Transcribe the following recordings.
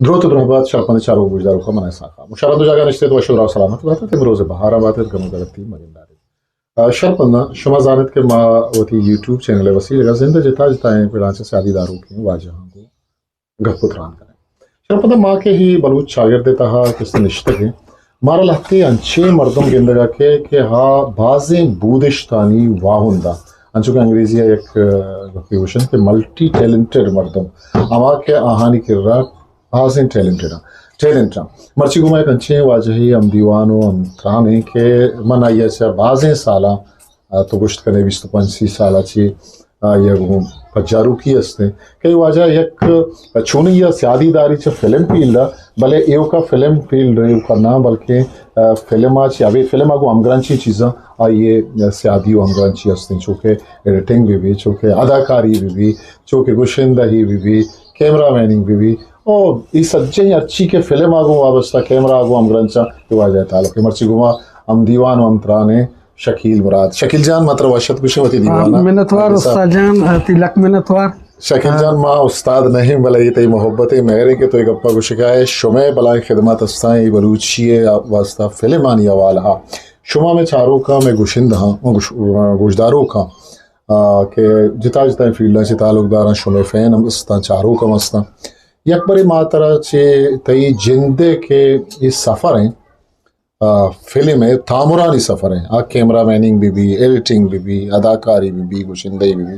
دروت و درہبات شرپند چاروک گوشداروکاں، من احسان خان۔ شما ہر دو جاگہ نشتگ ات، وش و راہ سلامت بات ات، امروز بہار ء بات ات، گم و گلتی مگندار ات۔ آ، شرپنداں، شما زانت کہ ما وتی یوٹیوب چینل ء وسیلگ ء زند ء جتا جتائیں پڑاں چہ سیادی داروکیں واجہاں گوں گپ و تران کنیں۔ شرپنداں، ما کہ ہی بلوچ چاگرد ء تہا کسے نشتگ ایں، مارا لہتے انچیں مردم گندگ ء کہ، کہ ہا بازیں بودشتانی واہند ء، انچو کہ انگریزی ء یک، آ، گپے گوشنت کہ ملٹی ٹیلنٹڈ مردم، ہما کہ آہانی کرا بازیں ٹیلنٹڈ آں، ٹیلنٹ آں۔ مرچی گوں ما یک انچیں واجہے ہم دیوان و ہم تران ایں کہ من آئی ء چہ بازیں سالاں، آ، تو گوشت کنے بیست و پنچ سی سال ء چی، آ، آئی ء گوں پجاروکی است ایں کہ اے واجہ یک چونی یا سیادی داری چہ فلم فیلڈ ء، بلے ایوکا فلم فیلڈ ایوکا نہ، بلکہ، آ، فلم ء چی ابھی فلم ء گوں ہمگرنچی چیزاں آئی ء سیادی و ہمگرنچی است ایں، چو کہ ایڈیٹنگ بہ بی، چو کہ اداکاری بہ بی، چو کہ گشندہی بہ بی، کیمرہ میننگ بہ بی، او، اے سجہیں ہرچی کہ فلم ء گوں وابستہ، کیمرہ ء گوں ہمگرنچاں، اے واجہ ء تعلق ایں۔ مرچی گوں ما ہم دیوان و ہم تران ایں شکیل مراد۔ شکیل جان، ما ترا وش اتک گوشیں وتی دیوان ء۔ منتوار استاد جان، تئی لک منتوار۔ شکیل جان، ما استاد نہ ایں، بلے اے تئی محبت ایں، مہر ایں کہ تو اے گپا گوشگا ئے۔ شمئے بلائیں خدمت استاں اے بلوچی ء واسطہ فلمانی حوالہ ء۔ شما مئے چاروکاں، مئے گشندہاں، گوش-، گوشداروکاں، آ، کہ جتا جتائیں فیلڈاں چہ تعلقداراں، شمئے فین ہم استاں، چاروک ہم استاں۔ یک برے ما ترا چہ تئی جند ء کہ اے سفر ایں، آ، فلم ء تامرانی سفر ایں، آ کیمرہ میننگ بہ بی، ایڈیٹنگ بہ بی، اداکاری بہ بی، گشندہی بہ بی،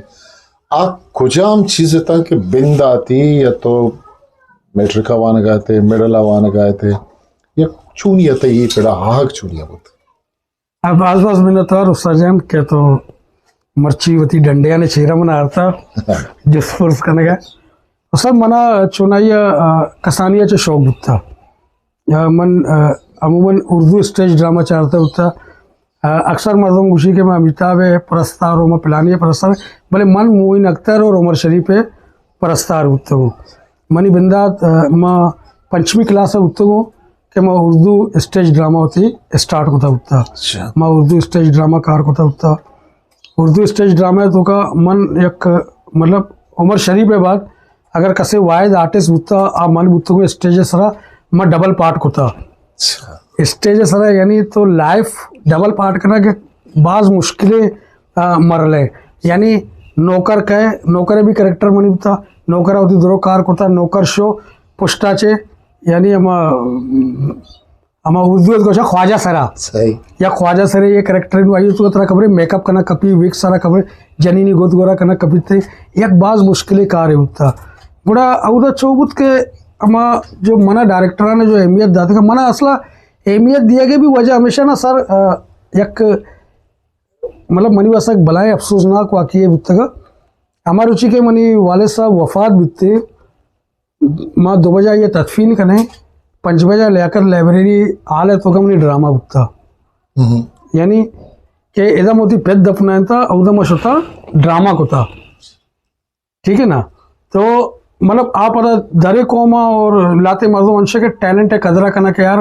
آ کجام چیز اتاں کہ بنداتی یا تو میٹرک ء وانگ ء ات ئے، مڈل ء وانگ ء ات ئے، یا چونی ات ئے، اے پڑا آہگ چونی ء بوت؟ آ، باز باز منتوار استاد جان کہ تو مرچی وتی ڈنڈیانی چیرا من آرتا جست پرس کنگا۔ استاد، منا چونائی ء، آ، کسانی ء چہ شوق بوتا۔ آ، من، آ، عموماً اردو اسٹیج ڈرامہ چارتا بوتا۔ آ، اکثر مردم گوشی کہ من امیتابھ ء پرستار و من پلانی ء پرستار، بلے من معین اختر اور عمر شریف ء پرستار بوتگوں۔ منی بندات، آ، ما پنچمی کلاس ء بوتگوں کہ ما اردو اسٹیج ڈرامہ وتی اسٹارٹ کتا بوتا۔ اچھا۔ ما اردو اسٹیج ڈرامہ کار کتا بوتا۔ اردو اسٹیج ڈرامہ ء توکا من یک، مطلب، عمر شریف ء بعد اگر کسے واحد آرٹسٹ بوتا، آ من بوتگوں اسٹیج ء سرا، من ڈبل پارٹ کتا۔ اچھا۔ اسٹیج ء سرا یعنی تو لائف ڈبل پارٹ کنگ باز مشکلیں، آ، مرحلہ ہے۔ یعنی نوکر کئے، نوکر بھی کریکٹر منی بوتا، نوکر وتی درو کار کتا، نوکر شو پشتا چے، یعنی ہما، ہما اردو ء گوشا خواجہ سرا۔ صحیح۔ یا خواجہ سرے یہ کریکٹر نو آئی تو ترا خبرے میک اپ کنا کپی، ویک سرا خبرے جنینی گود گورا کنا کپی تے، یک باز مشکلیں کارے بوتا۔ گڑا اودا چو بوت کہ ہما جو منا ڈائریکٹران جو اہمیت داتا کہ منا اصلا اہمیت دیا گئے بھی وجہ ہمیشہ نا سر، آ، یک مطلب منی واسطہ یک بلائیں افسوسناک واقعہ بوتگا۔ ہما روچی کہ منی والد صاحب وفات بیتے، ما دو بجہ یہ تدفین کنے، پنچ بجہ لیاقت لائبریری ہال ء توکا منی ڈرامہ بوتا۔ ہم۔ یعنی کہ ادا موتی پت دفنائنتا، اودا ما شتا ڈرامہ کتا۔ ٹھیک ہے نا؟ تو مطلب آ پدا درے قوم اور لاتے مردم انشے کہ ٹیلنٹ ء قدر کنا کہ یار،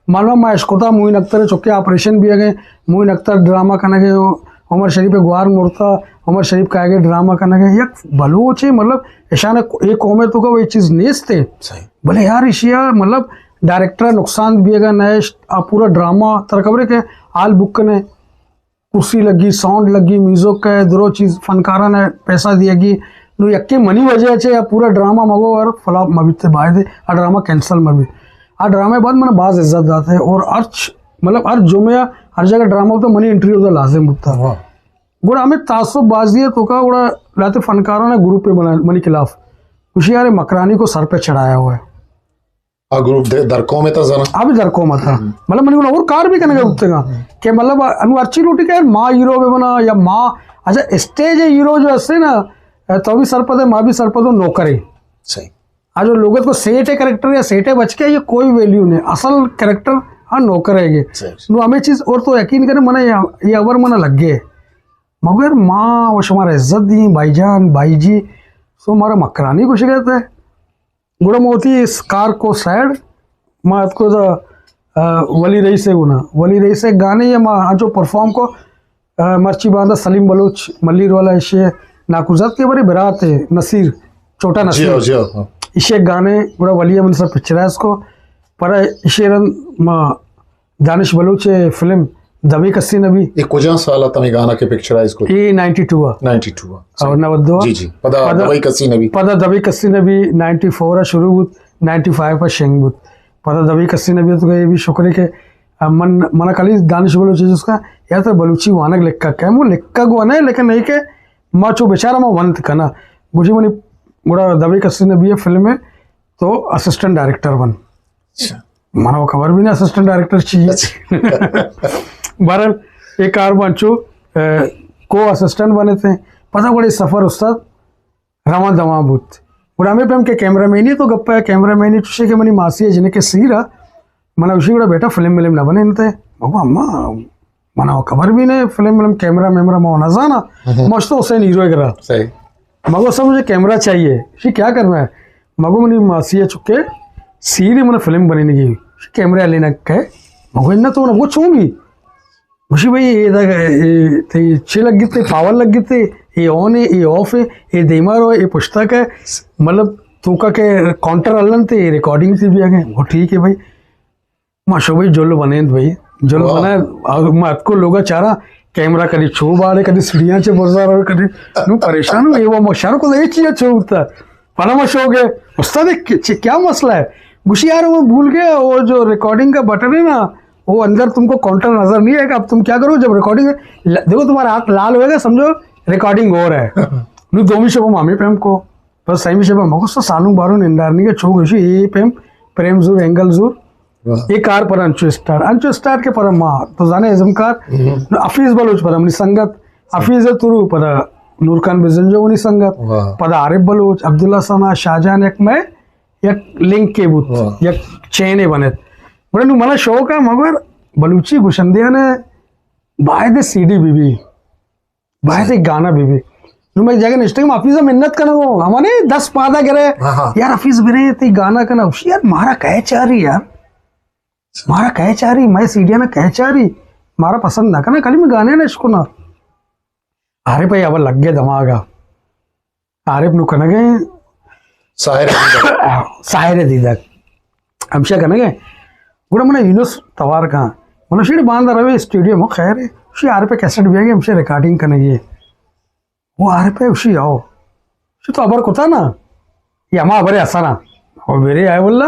معلوم ما اشکتا معین اختر چکے آپریشن بھی اگے، معین اختر ڈرامہ کنگے، عمر شریف گوار مرتا، عمر شریف کائے گے ڈرامہ کنگے۔ یک بلوچے مطلب اشان اے قوم توکا وہ چیز نیست ہے۔ صحیح۔ بلے یار اشیا مطلب ڈائریکٹر نقصان بھی اگا نہ، آ پورا ڈرامہ تر خبرے کہ آل بک کنے، کرسی لگی، ساؤنڈ لگی، میوزک ہے، درو چیز فنکاران ہے، پیسہ دیا گی۔ نو یکے منی وجہ چے یا پورا ڈرامہ مگو اور فلاپ مبیتے، باید آ ڈرامہ کینسل مبی۔ آ ڈرامہ بعد من باز عزت داتے اور ہر چ-، مطلب ہر جمعہ ہر جگہ ڈرامہ ہوتا، منی انٹرویو ہوتا لازم ہوتا۔ واہ۔ گڑا ہمیں تعصب بازی ہے توکا، گڑا لاتے فنکاران ہے گروپ پہ بنا منی خلاف، خوشی یار مکرانی کو سر پہ چڑھایا ہوا ہے۔ آ گروپ دے-، در قوم تا زنا؟ آ بھی در قوم تا۔ ہم۔ مطلب منی گونا اور کار بھی کنگا بوتگا۔ ہم۔ کہ مطلب انو ہرچی لوٹی کہ یار ما ہیرو بہ بنا یا ما، اچھا اسٹیج ہیرو جو ہستے نا، تو بھی سرپد ہے، ما بھی سرپد ہوں، نوکر ہے۔ صحیح۔ آ جو لوگت کو سیٹ ہے کریکٹر یا سیٹ ہے بچ کے، یہ کوئی ویلیو نہیں۔ اصل کریکٹر ہاں نوکر ہے یہ۔ صحیح۔ نو ہمیں چیز اور تو یقین کرے منا یہ، یہ اوور منا لگ گئے۔ مگر ما و شمارا عزت دی بھائی جان، بھائی جی، سو مارا مکرانی کچھ کہتے ہیں۔ گڑا ما وتی اس کار کو سائیڈ ما اتکو دا، آ، ولی رئیس ء گونا۔ ولی رئیس ء گانے ء ما انچو پرفارم کو، آ، مرچی باندا سلیم بلوچ ملیر والا ایشی ناکوزات کے بارے برات ء نصیر، چھوٹا جی نصیر۔ ہاں، جی ہاں۔ ایشی ءِ گانے گڑا ولی ءَ من سر پکچرائز کو، پر ایشی رند ما دانش بلوچ ءِ فلم دبے کسی نبی۔ اے کجام سال ءَ تمے گانا کہ پکچرائز کو؟ اے نائنٹی ٹو ءَ۔ نائنٹی ٹو ءَ۔ اور نود دو۔ جی، جی۔ پدا پدا دبے کسی نبی۔ پدا دبے کسی نبی نائنٹی فور ءَ شروع بوت، نائنٹی فائیو ءَ شنگ بوت۔ پدا دبے کسی نبی تو اے بھی شکر ہے کہ من، من کلی دانش بلوچ جس کا یا تو بلوچی وانگ لکھا کہ وہ لکھا گو نہ، لیکن نہیں کہ ما چو بیچارہ ما ونت کنا۔ گوشی منی گڑا دبے کسی نبی ءِ فلم ءَ تو اسسٹنٹ ڈائریکٹر بن۔ اچھا۔ منا وہ خبر بھی نہ اسسٹنٹ ڈائریکٹر چی ہے۔ اچھا۔ بہرحال، ایک کار بانچو، اے، کو اسسٹنٹ بنے تھے۔ پتہ بڑے سفر استاد رواں دواں بوت۔ گڑا ہمیں پیم کہ کیمرہ مینی تو گپا ہے، کیمرہ مینی چوشے کہ منی ماسی ہے جنہیں کے سیرا، منا اسی گڑا بیٹا فلم ملم نہ بنے انتے۔ بابا، اما، منا وہ خبر بھی نہیں، فلم ملم کیمرہ میمرہ ما نہ زانا۔ ہم۔ مشتو حسین ہیرو کرا۔ صحیح۔ مگو سر مجھے کیمرہ چاہیے۔ شی کیا کرنا ہے؟ مگو منی ماسی ہے چکے سیری من فلم بننے گی۔ شی کیمرہ لینا کہ مگو انہ تو نہ وہ چونگی۔ گوشی بھائی، اے دا، اے تئی چی لگی تے، پاور لگی تے، اے آن ہے، اے آف ہے، اے دیما رو، اے پشتا کا، مطلب، تو کا کہ کاؤنٹر الن تے، اے ریکارڈنگ تے بھی آگے۔ وہ ٹھیک ہے بھائی۔ ما شو بھائی جل بنیند بھائی۔ جل واہ۔ بنا، آ، ما اتکو لوگا چارا، کیمرہ کدی چو بارے، کدی سڑیاں چے برزا رو، کدی نو پریشان ہو، اے وہ ما شر کو اے چیز چو ہوتا۔ پدا ما شو گئے، استاد، چ-، کیا مسئلہ ہے؟ گوشی، یار، وہ بھول گیا، وہ جو ریکارڈنگ کا بٹن ہے نا، وہ اندر تم کو کاؤنٹر نظر نہیں آئے گا۔ اب تم کیا کرو، جب ریکارڈنگ ل-، دیکھو، تمہارا ہاتھ لال ہوئے گا، سمجھو ریکارڈنگ ہو رہا ہے۔ نو دومی شب ہم ہمیں پہ ہم کو، بس سیمی شب ہم کو، سالوں باروں نندار نہیں گیا، چھو گوشی، اے پہ ہم پریم زور، اینگل زور، واہ۔ اے کار پر انچو اسٹارٹ، انچو اسٹارٹ کے پر ما، تو زانے ازم کار، ہم۔ نو حفیظ بلوچ پر منی سنگت، حفیظ ترو پدا نور خان بزنجو منی سنگت، واہ۔ پدا عارف بلوچ، عبداللہ ثنا، شاہجان یک میں یک لنک کے بوت، واہ۔ یک چینے بنت۔ گڑا نو منا شوق ہے، مگر بلوچی گشندیاں نے باید سی ڈی بی بی، باید ایک گانا بی بی۔ نو میں جگہ نشتے کہ حفیظ منت کنگو، ہمانے دس پادا گرے، ہاں، ہاں۔ یار حفیظ برے تی گانا کنا، یار مارا کہے چاری یار، مارا کہے چاری، میں سی ڈی نا کہے چاری، مارا پسند نہ کنا، کلی میں گانے نہ اشکنا۔ ارے بھائی، اب لگ گئے دماغا۔ عارف نو کنگے۔ ساحر دیدگ۔ ساحر دیدگ۔ ہمشہ کنگے۔ گڑا منا یونس توار کن۔ منا شیڑ باندہ روے اسٹوڈیو میں خیر ہے۔ شی عارف کیسٹ بھی آگے، ہمشہ ریکارڈنگ کنگی ہے۔ وہ عارف ہے، اشی آؤ۔ شی تو خبر کتا نا؟ یہ ہما خبر ہے اسانا۔ اور میرے آئے واللہ۔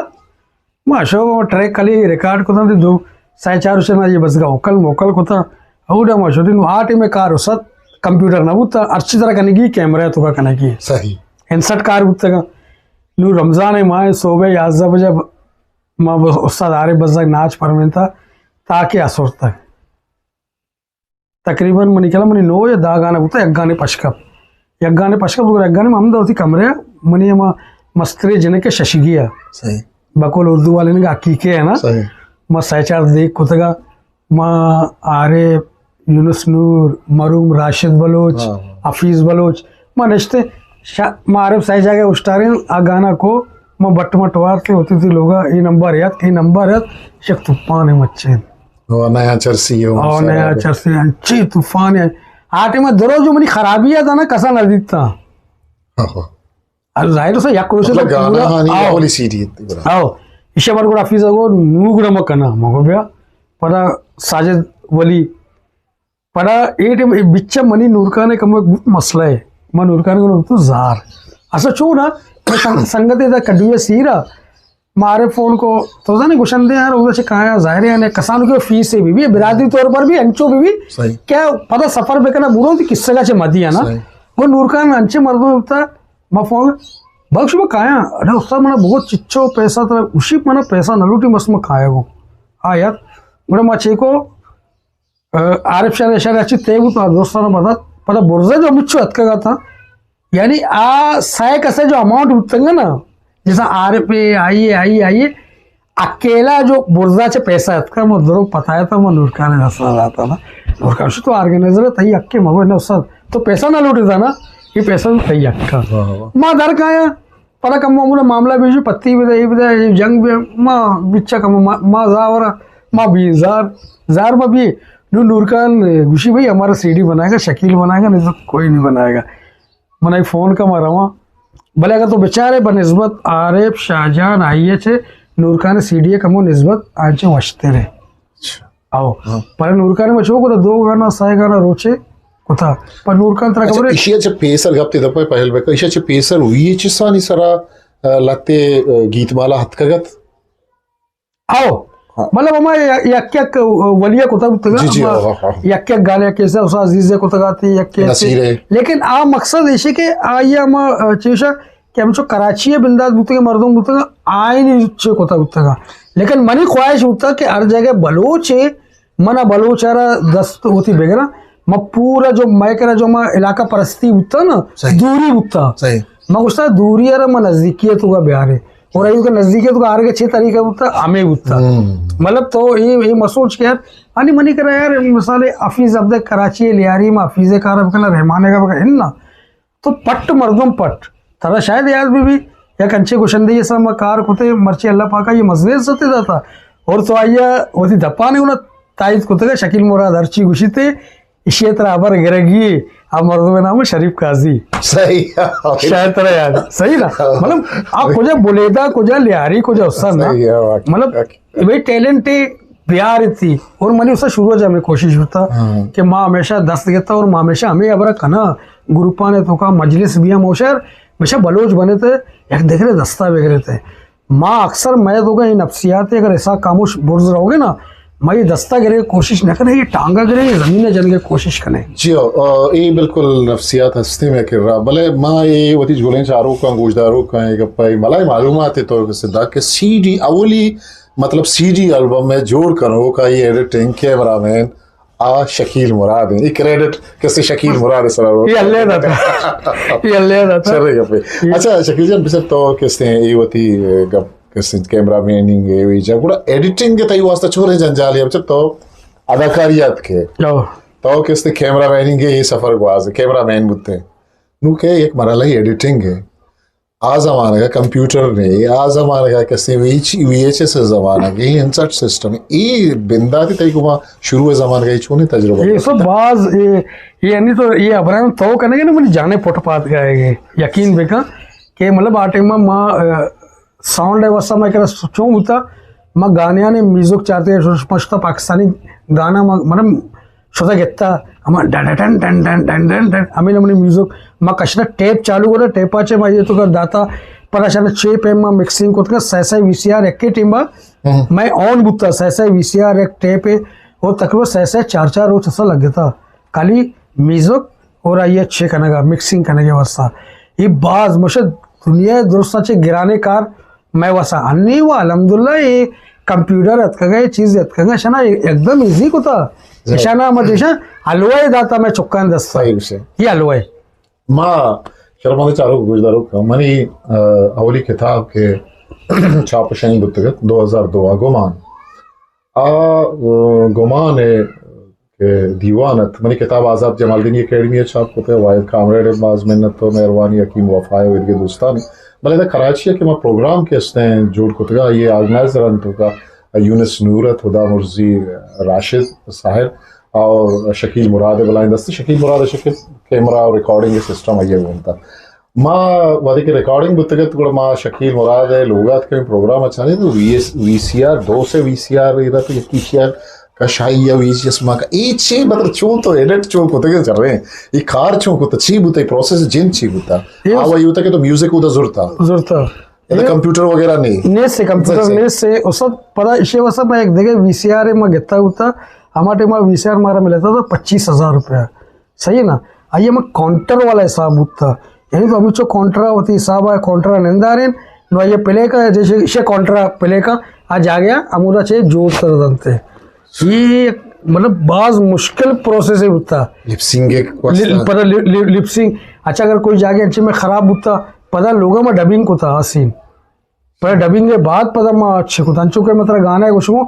ما شو ٹریک کلی ریکارڈ کتن تے دو سائے چار اسے نا یہ بس گا وکل موکل کتا۔ اوڈا ما شوٹنگ آ ٹائم کار اسد کمپیوٹر نہ بوتا، ہر چیز طرح کنگی کیمرہ تو کا کنگی۔ صحیح۔ انسٹ کار بوتا گا۔ نو رمضان ہے، ماہ صبح یازدہ بجے ما بس استاد عارف بزگ ناچ پرمینتا تاکہ اسر تک۔ تقریباً منی کلا منی نو یا دہ گانے بوتا، یک گانے پشکپ۔ یک گانے پشکپ، یک گانے ما ہمدا ہوتی کمرے، منی ہما مسترے جنک ششگی ہے۔ صحیح۔ بقول اردو والے نے حقیقی ہے نا۔ صحیح۔ ما سہ چار دیکھ کتگا، ما عارف، یونس نور، مرحوم راشد بلوچ، ہاں، ہاں۔ حفیظ بلوچ، ما نشتے شا-، ما عارف سہ جاگہ اشتاریں، آ گانا کو ما بٹ مٹ وارتے ہوتی تھی لوگا، اے نمبر یات، اے نمبر یات، شک طوفان ہے مچے۔ او نیا چرسی ہو، او سارا نیا بے- چرسی، انچی طوفان ہے۔ آ ٹائم درو جو منی خرابی ہے، دانا کسا نہ دیتا۔ ہاں، ہاں۔ اب ظاہر سے یک روشے مطلب تو گانا پورا، ہانی آؤ۔ اولی سی ڈی تھی برا۔ آؤ۔ ایشی بار گڑا حفیظ کو نو گڑا مکنا، مگو بیا۔ پدا ساجد ولی۔ پدا اے ٹائم اے بچا منی نورکان کم مسئلہ ہے۔ من نورکان کو تو زار۔ اسا چو نا، میں سنگ-، سنگتے دا کڈوے سیرا۔ مارے فون کو، تو زانے گشندے یار، وہ چے کایا ظاہر ہے، یعنی کسانو کے فیس ہے بی بی، برادری طور پر بھی، انچو بی بی، صحیح۔ کیا پتہ سفر بکنا بورو تھی قصہ کا چے مدی ہے نا۔ صحیح۔ وہ نورکان انچے مردم ہوتا، ما فون، بخش میں کایا، ارے استاد منا بہت چچو پیسہ تھا، اسی منا پیسہ نہ لوٹی، بس میں کایا کو۔ آ یار، گڑا ما چیکو، عارف شاہ، شاہ اچھی تے بوت، دوستانو پدا، پدا برزا جو مچو اتکگا تھا، یعنی آ سائے کسے جو اماؤنٹ بوتنگا نا، جیسا عارف ہے، آئیے، آئیے، آئیے، اکیلا جو برزا چے پیسہ اتکا، مو درو پتایا تھا، مو نورکان دستا داتا نا۔ نورکان شو تو آرگنائزر ہے، تئی اکے مگو نا استاد، تو پیسہ نہ لوٹے تھا نا، یہ پیسہ تو تئی اکا۔ واہ، واہ۔ ما در کایا، پدا کمو ہمونا معاملہ بیشی پتی بدے، اے بدے، اے جنگ بے، ما بچا کمو ما، ما زاورا، ما بیزار، زار ما بی۔ نو نورکان گوشی بھائی ہمارا سی ڈی بنائے گا، شکیل بنائے گا، نہیں تو کوئی نہیں بنائے گا۔ من آئی فون کا ما رواں، بلے اگر تو بچارے بہ نسبت عارف شاہ جان آئی ءَ چہ نورکان ءِ سی ڈی ءِ کمو نسبت آنچہ وشتر ءَ۔ او، ہاں۔ پر نورکان ءَ ما چو کرا دو گانا، سہ گانا روچے کتا۔ پر نورکان ترا اچھا، خبر ہے؟ ایشی ءَ چہ پیسر گپ تے دپا پہل بکا، ایشی ءَ چہ پیسر وی ایچ ایس آنی سرا، آ، لتے، آ، گیت مالا ہتکگت۔ او، ہاں۔ مطلب ہما یک یک ولی ءَ کتا بوتگا، جی، جی، ہما ہاں، ہاں، ہاں۔ یک یک گانے کیسے اسا عزیز ءَ کتگاتی، یک کیسے۔ نصیر ءَ۔ لیکن آ مقصد ایشی کہ آئی ءَ ہما، آ، چیشا کہ ہمچو کراچی ءَ بندات بوتگ، مردم بوتگ، آئین چے کتا بوتگ۔ لیکن منی خواہش بوتا کہ ہر جگہ بلوچ ءَ، من ءَ بلوچ ءَ را دست وتی بگراں۔ من پورا جو مئے کرا جو ما علاقہ پرستی بوتا نا، صحیح۔ دوری بوتا۔ صحیح۔ من گوشتا دوری ءَ را من نزدیکی ءِ توکا بیارے۔ اور ایوکا نزدیکی ءِ توکا آرگ ءِ چے طریقہ بوتا، ہمے بوتا۔ ہم۔ مطلب تو اے، اے مسوچ کہ یار، انی منی کرا یار، مثال حفیظ عبد کراچی ءَ لیاری، ما حفیظ ءِ کار بکنا، رحمان ءِ کار بکنا، اناں۔ تو پٹ مردم پٹ۔ ترا شاید یاد بہ بی، یک انچیں گشندہی ءِ سرا ما کار کتے، مرچی اللہ پاکا یہ مزنیں عزتے داتا۔ اور تو آئی ءَ وتی دپانے گنا تائید کتگا، شکیل مراد ہرچی گوشیتے، ایشی ءَ ترا ہبر گرگی، آ مردم ءِ نام شریف قاضی۔ صحیح۔ شاید ترا یاد۔ صحیح نا؟ مطلب، آ کجا بلیدہ، کجا لیاری، کجا استان نا؟ صحیح ہے، واقعی۔ مطلب، بھئی ٹیلنٹ بیار تھی اور منی اسا شروع جا میں کوشش ہوتا ہاں۔ کہ ما ہمیشہ دست گتا اور ما ہمیشہ ہمیں ابرا کنا گروپاں نے تو کا مجلس بھی ہم ہوشر ہمیشہ بلوچ بنے تے یک دگرے دستا بگرے تے۔ ما اکثر میں تو کا یہ نفسیات ہے، اگر ایسا خاموش برز رہو گے نا، میں یہ دستا گرے کوشش نہ کرے، یہ ٹانگا گرے، یہ زمین جن کے کوشش کنے۔ جی ہو، آ، یہ بالکل نفسیات ہستے میں کر رہا۔ بلے ما یہ وتی جولیں چاروکاں، گوشداروکاں، یہ گپا، یہ ملائے معلومات ہے تو کہ صدا کہ سی ڈی اولی مطلب سی ڈی البم ءَ جوڑ کنوک ءُ آئی ایڈیٹنگ، کیمرہ مین آ شکیل مراد ایں۔ اے کریڈٹ کسے شکیل مراد ءِ سرا رو۔ اے اللہ داتا۔ اے اللہ داتا۔ شریں گپے۔ اے اچھا شکیل جان، بچار تو کسے اے وتی گپ کسے کیمرہ میننگ اے وی جا گڑا ایڈیٹنگ ءِ تئی واسطہ چوریں جنجالے؟ بچار تو اداکاری اتکے۔ او۔ تو کسے کیمرہ میننگ ءِ اے سفر گواز، کیمرہ مین بوتے۔ نو کہ یک مرحلہ ایڈیٹنگ ہے۔ آ زمانگ ءَ کمپیوٹر نے، آ زمانگ ءَ کسے V H, V H S ءِ زمانگ ءَ، اے انسرٹ سسٹم، اے بنداتی تئی گما شروع ءِ زمانگ ءَ اے چونیں تجربہ اے کرتا؟ سب باز، اے، اے انی تو، اے ابراہیم تو کنے کہ منی جانے پٹ پات گئے گے۔ یقین بکن کہ مطلب آ ٹائم ما، آ، ساؤنڈ ءِ واسطہ ما کرا چون بوتا، ما گانے آنے میوزک چارتے، شتا پاکستانی گانا ما، مطلب شتا گتا، ہما done done done done done done done, ہمیں نمونی میوزک، ما کشتا ٹیپ چالو کرتا، ٹیپا چے ما یہ تو کر داتا، پدا شانا چے پہ ما مکسنگ کرتا، سہ سہ وی سی آر ایک کے ٹیم با، ہم۔ میں آن بوتا، سہ سہ وی سی آر ایک ٹیپ ہے، اور تقریباً سہ سہ چار چار روچ اسا لگ گتا، خالی میوزک اور آئی اچھے کنگا، مکسنگ کنگے واسطہ۔ یہ باز مشد دنیا درست اچھے گرانے کار، میں وسا انی و الحمدللہ یہ کمپیوٹر اتکگا، یہ چیز اتکگا، شنا ایک دم ایزی کتا۔ جی۔ شنا ہم دیشا حلوہ داتا میں چکان دستا۔ صحیح گوشے۔ یہ حلوہ۔ ما شرمندہ چاروک گوشداروک منی، آ، اولی کتاب کہ چھاپ شنگ بوتگت دو ہزار دو ءَ گمان۔ آ، آ، گمان ءِ کہ دیوان ات۔ منی کتاب آزات جمالدینی اکیڈمی ءَ چاپ کتگ، واحد کامریڈ ءِ باز منت و مہروانی، حکیم وفا ءِ و ایدگہ دوستانی۔ بلے ادا کراچی ءَ کہ ما پروگرام کہ استیں جوڑ کتگ، آئی ءِ آرگنائزر انت توکا یونس نور ات، ہدا مرزی راشد صاحب اور شکیل مراد بلائیں دستی۔ شکیل مراد شکیل کیمرہ اور ریکارڈنگ سسٹم آئی ءَ بنتا۔ ما وہدے کہ ریکارڈنگ بوتگ ات، گڑا ما شکیل مراد ءِ لوگ ءَ اتکیں پروگرام ءَ چاریں تو وی ایس، وی سی آر، دو سے وی سی آر ایرا تو یکی شیئر کشائی یا وی ایس ما کا، اے چے مطلب چون تو ایڈٹ چون کتگ چریں، اے کار چون کتا، چی بوتا، اے پروسیس جن چی بوتا؟ اے آ وہی ہوتا کہ تو میوزک ادا زرتا۔ زرتا۔ ادا اے کمپیوٹر وغیرہ نہیں؟ نہیں سے کمپیوٹر صحیح، صحیح۔ نہیں سے، اس وقت پتا ایشی واسطہ میں ایک دگہ وی سی آر ما گتا ہوتا، ہما ٹائم وی سی آر مارا ملتا تھا پچیس ہزار روپیہ۔ صحیح ہے نا؟ آئی ہمیں کاؤنٹر والا حساب بوتا۔ یعنی تو ہمیں چو کاؤنٹر ہوتی حساب ہے، کاؤنٹر نندارین، نو آئی پلے کا، جیسے اسے کاؤنٹر پلے کا، آ جا گیا، ہمودا چے جوڑ کر دنتے۔ یہ ایک، مطلب، باز مشکل پروسیس ہے بوتا۔ لپسنگ ایک واسطہ۔ لپ-، پتہ لپ-، لپ-، لپسنگ۔ اچھا، اگر کوئی جا گیا، اچھے میں خراب بوتا، پتہ لوگا میں ڈبنگ کو تھا، آسین۔ پدا ڈبنگ ء بعد پدا ما اچھے کت، انچو کہ مطلب گانا ء گوشگوں،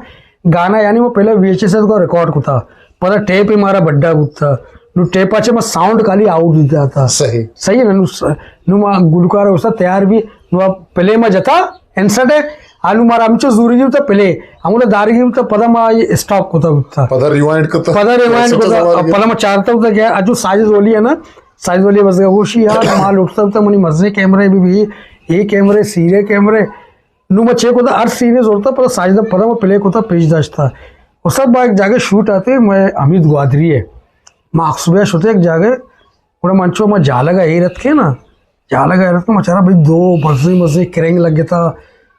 گانا یعنی ما پہلے وی ایچ ایس ء تو ریکارڈ کتا، پدا ٹیپ ء مارا بڈا بوتا، نو ٹیپ ء چہ ما ساؤنڈ خالی آؤٹ دیتا تھا۔ صحیح۔ صحیح ہے نا؟ نو س-، نو ما گلوکار ء گوشتا تیار بھی، نو آ پلے ما جتا، انسٹ ہے، آ نو مارا ہمچو زوری ہوتا پلے، ہمولا دارگی ہوتا، پدا ما یہ اسٹاپ کتا ہوتا۔ پدا ریوائنڈ کتا۔ پدا ریوائنڈ کتا، پدا ما چارتا ہوتا کہ اجو ساجد اولی ہے نا، ساجد ولی بزگا گوشی، یار، ما لوٹتا تھا منی مزے کیمرے بھی بھی، یہ کیمرے، سیرے کیمرے۔ نو ما چیک ہوتا ہر سینے زورتا، پر ساجد پدا ما پلے کوتا پیش داشتا۔ استاد با ایک جاگہ شوٹ آتے، میں حمید گوادری ہے۔ ما اخصبیہ شتے ایک جاگہ، گڑا منچو ما جالگا ایر اتکے نا، جالگا ایر اتکے، ما چارا بھئی دو مزے مزے کرینگ لگتا،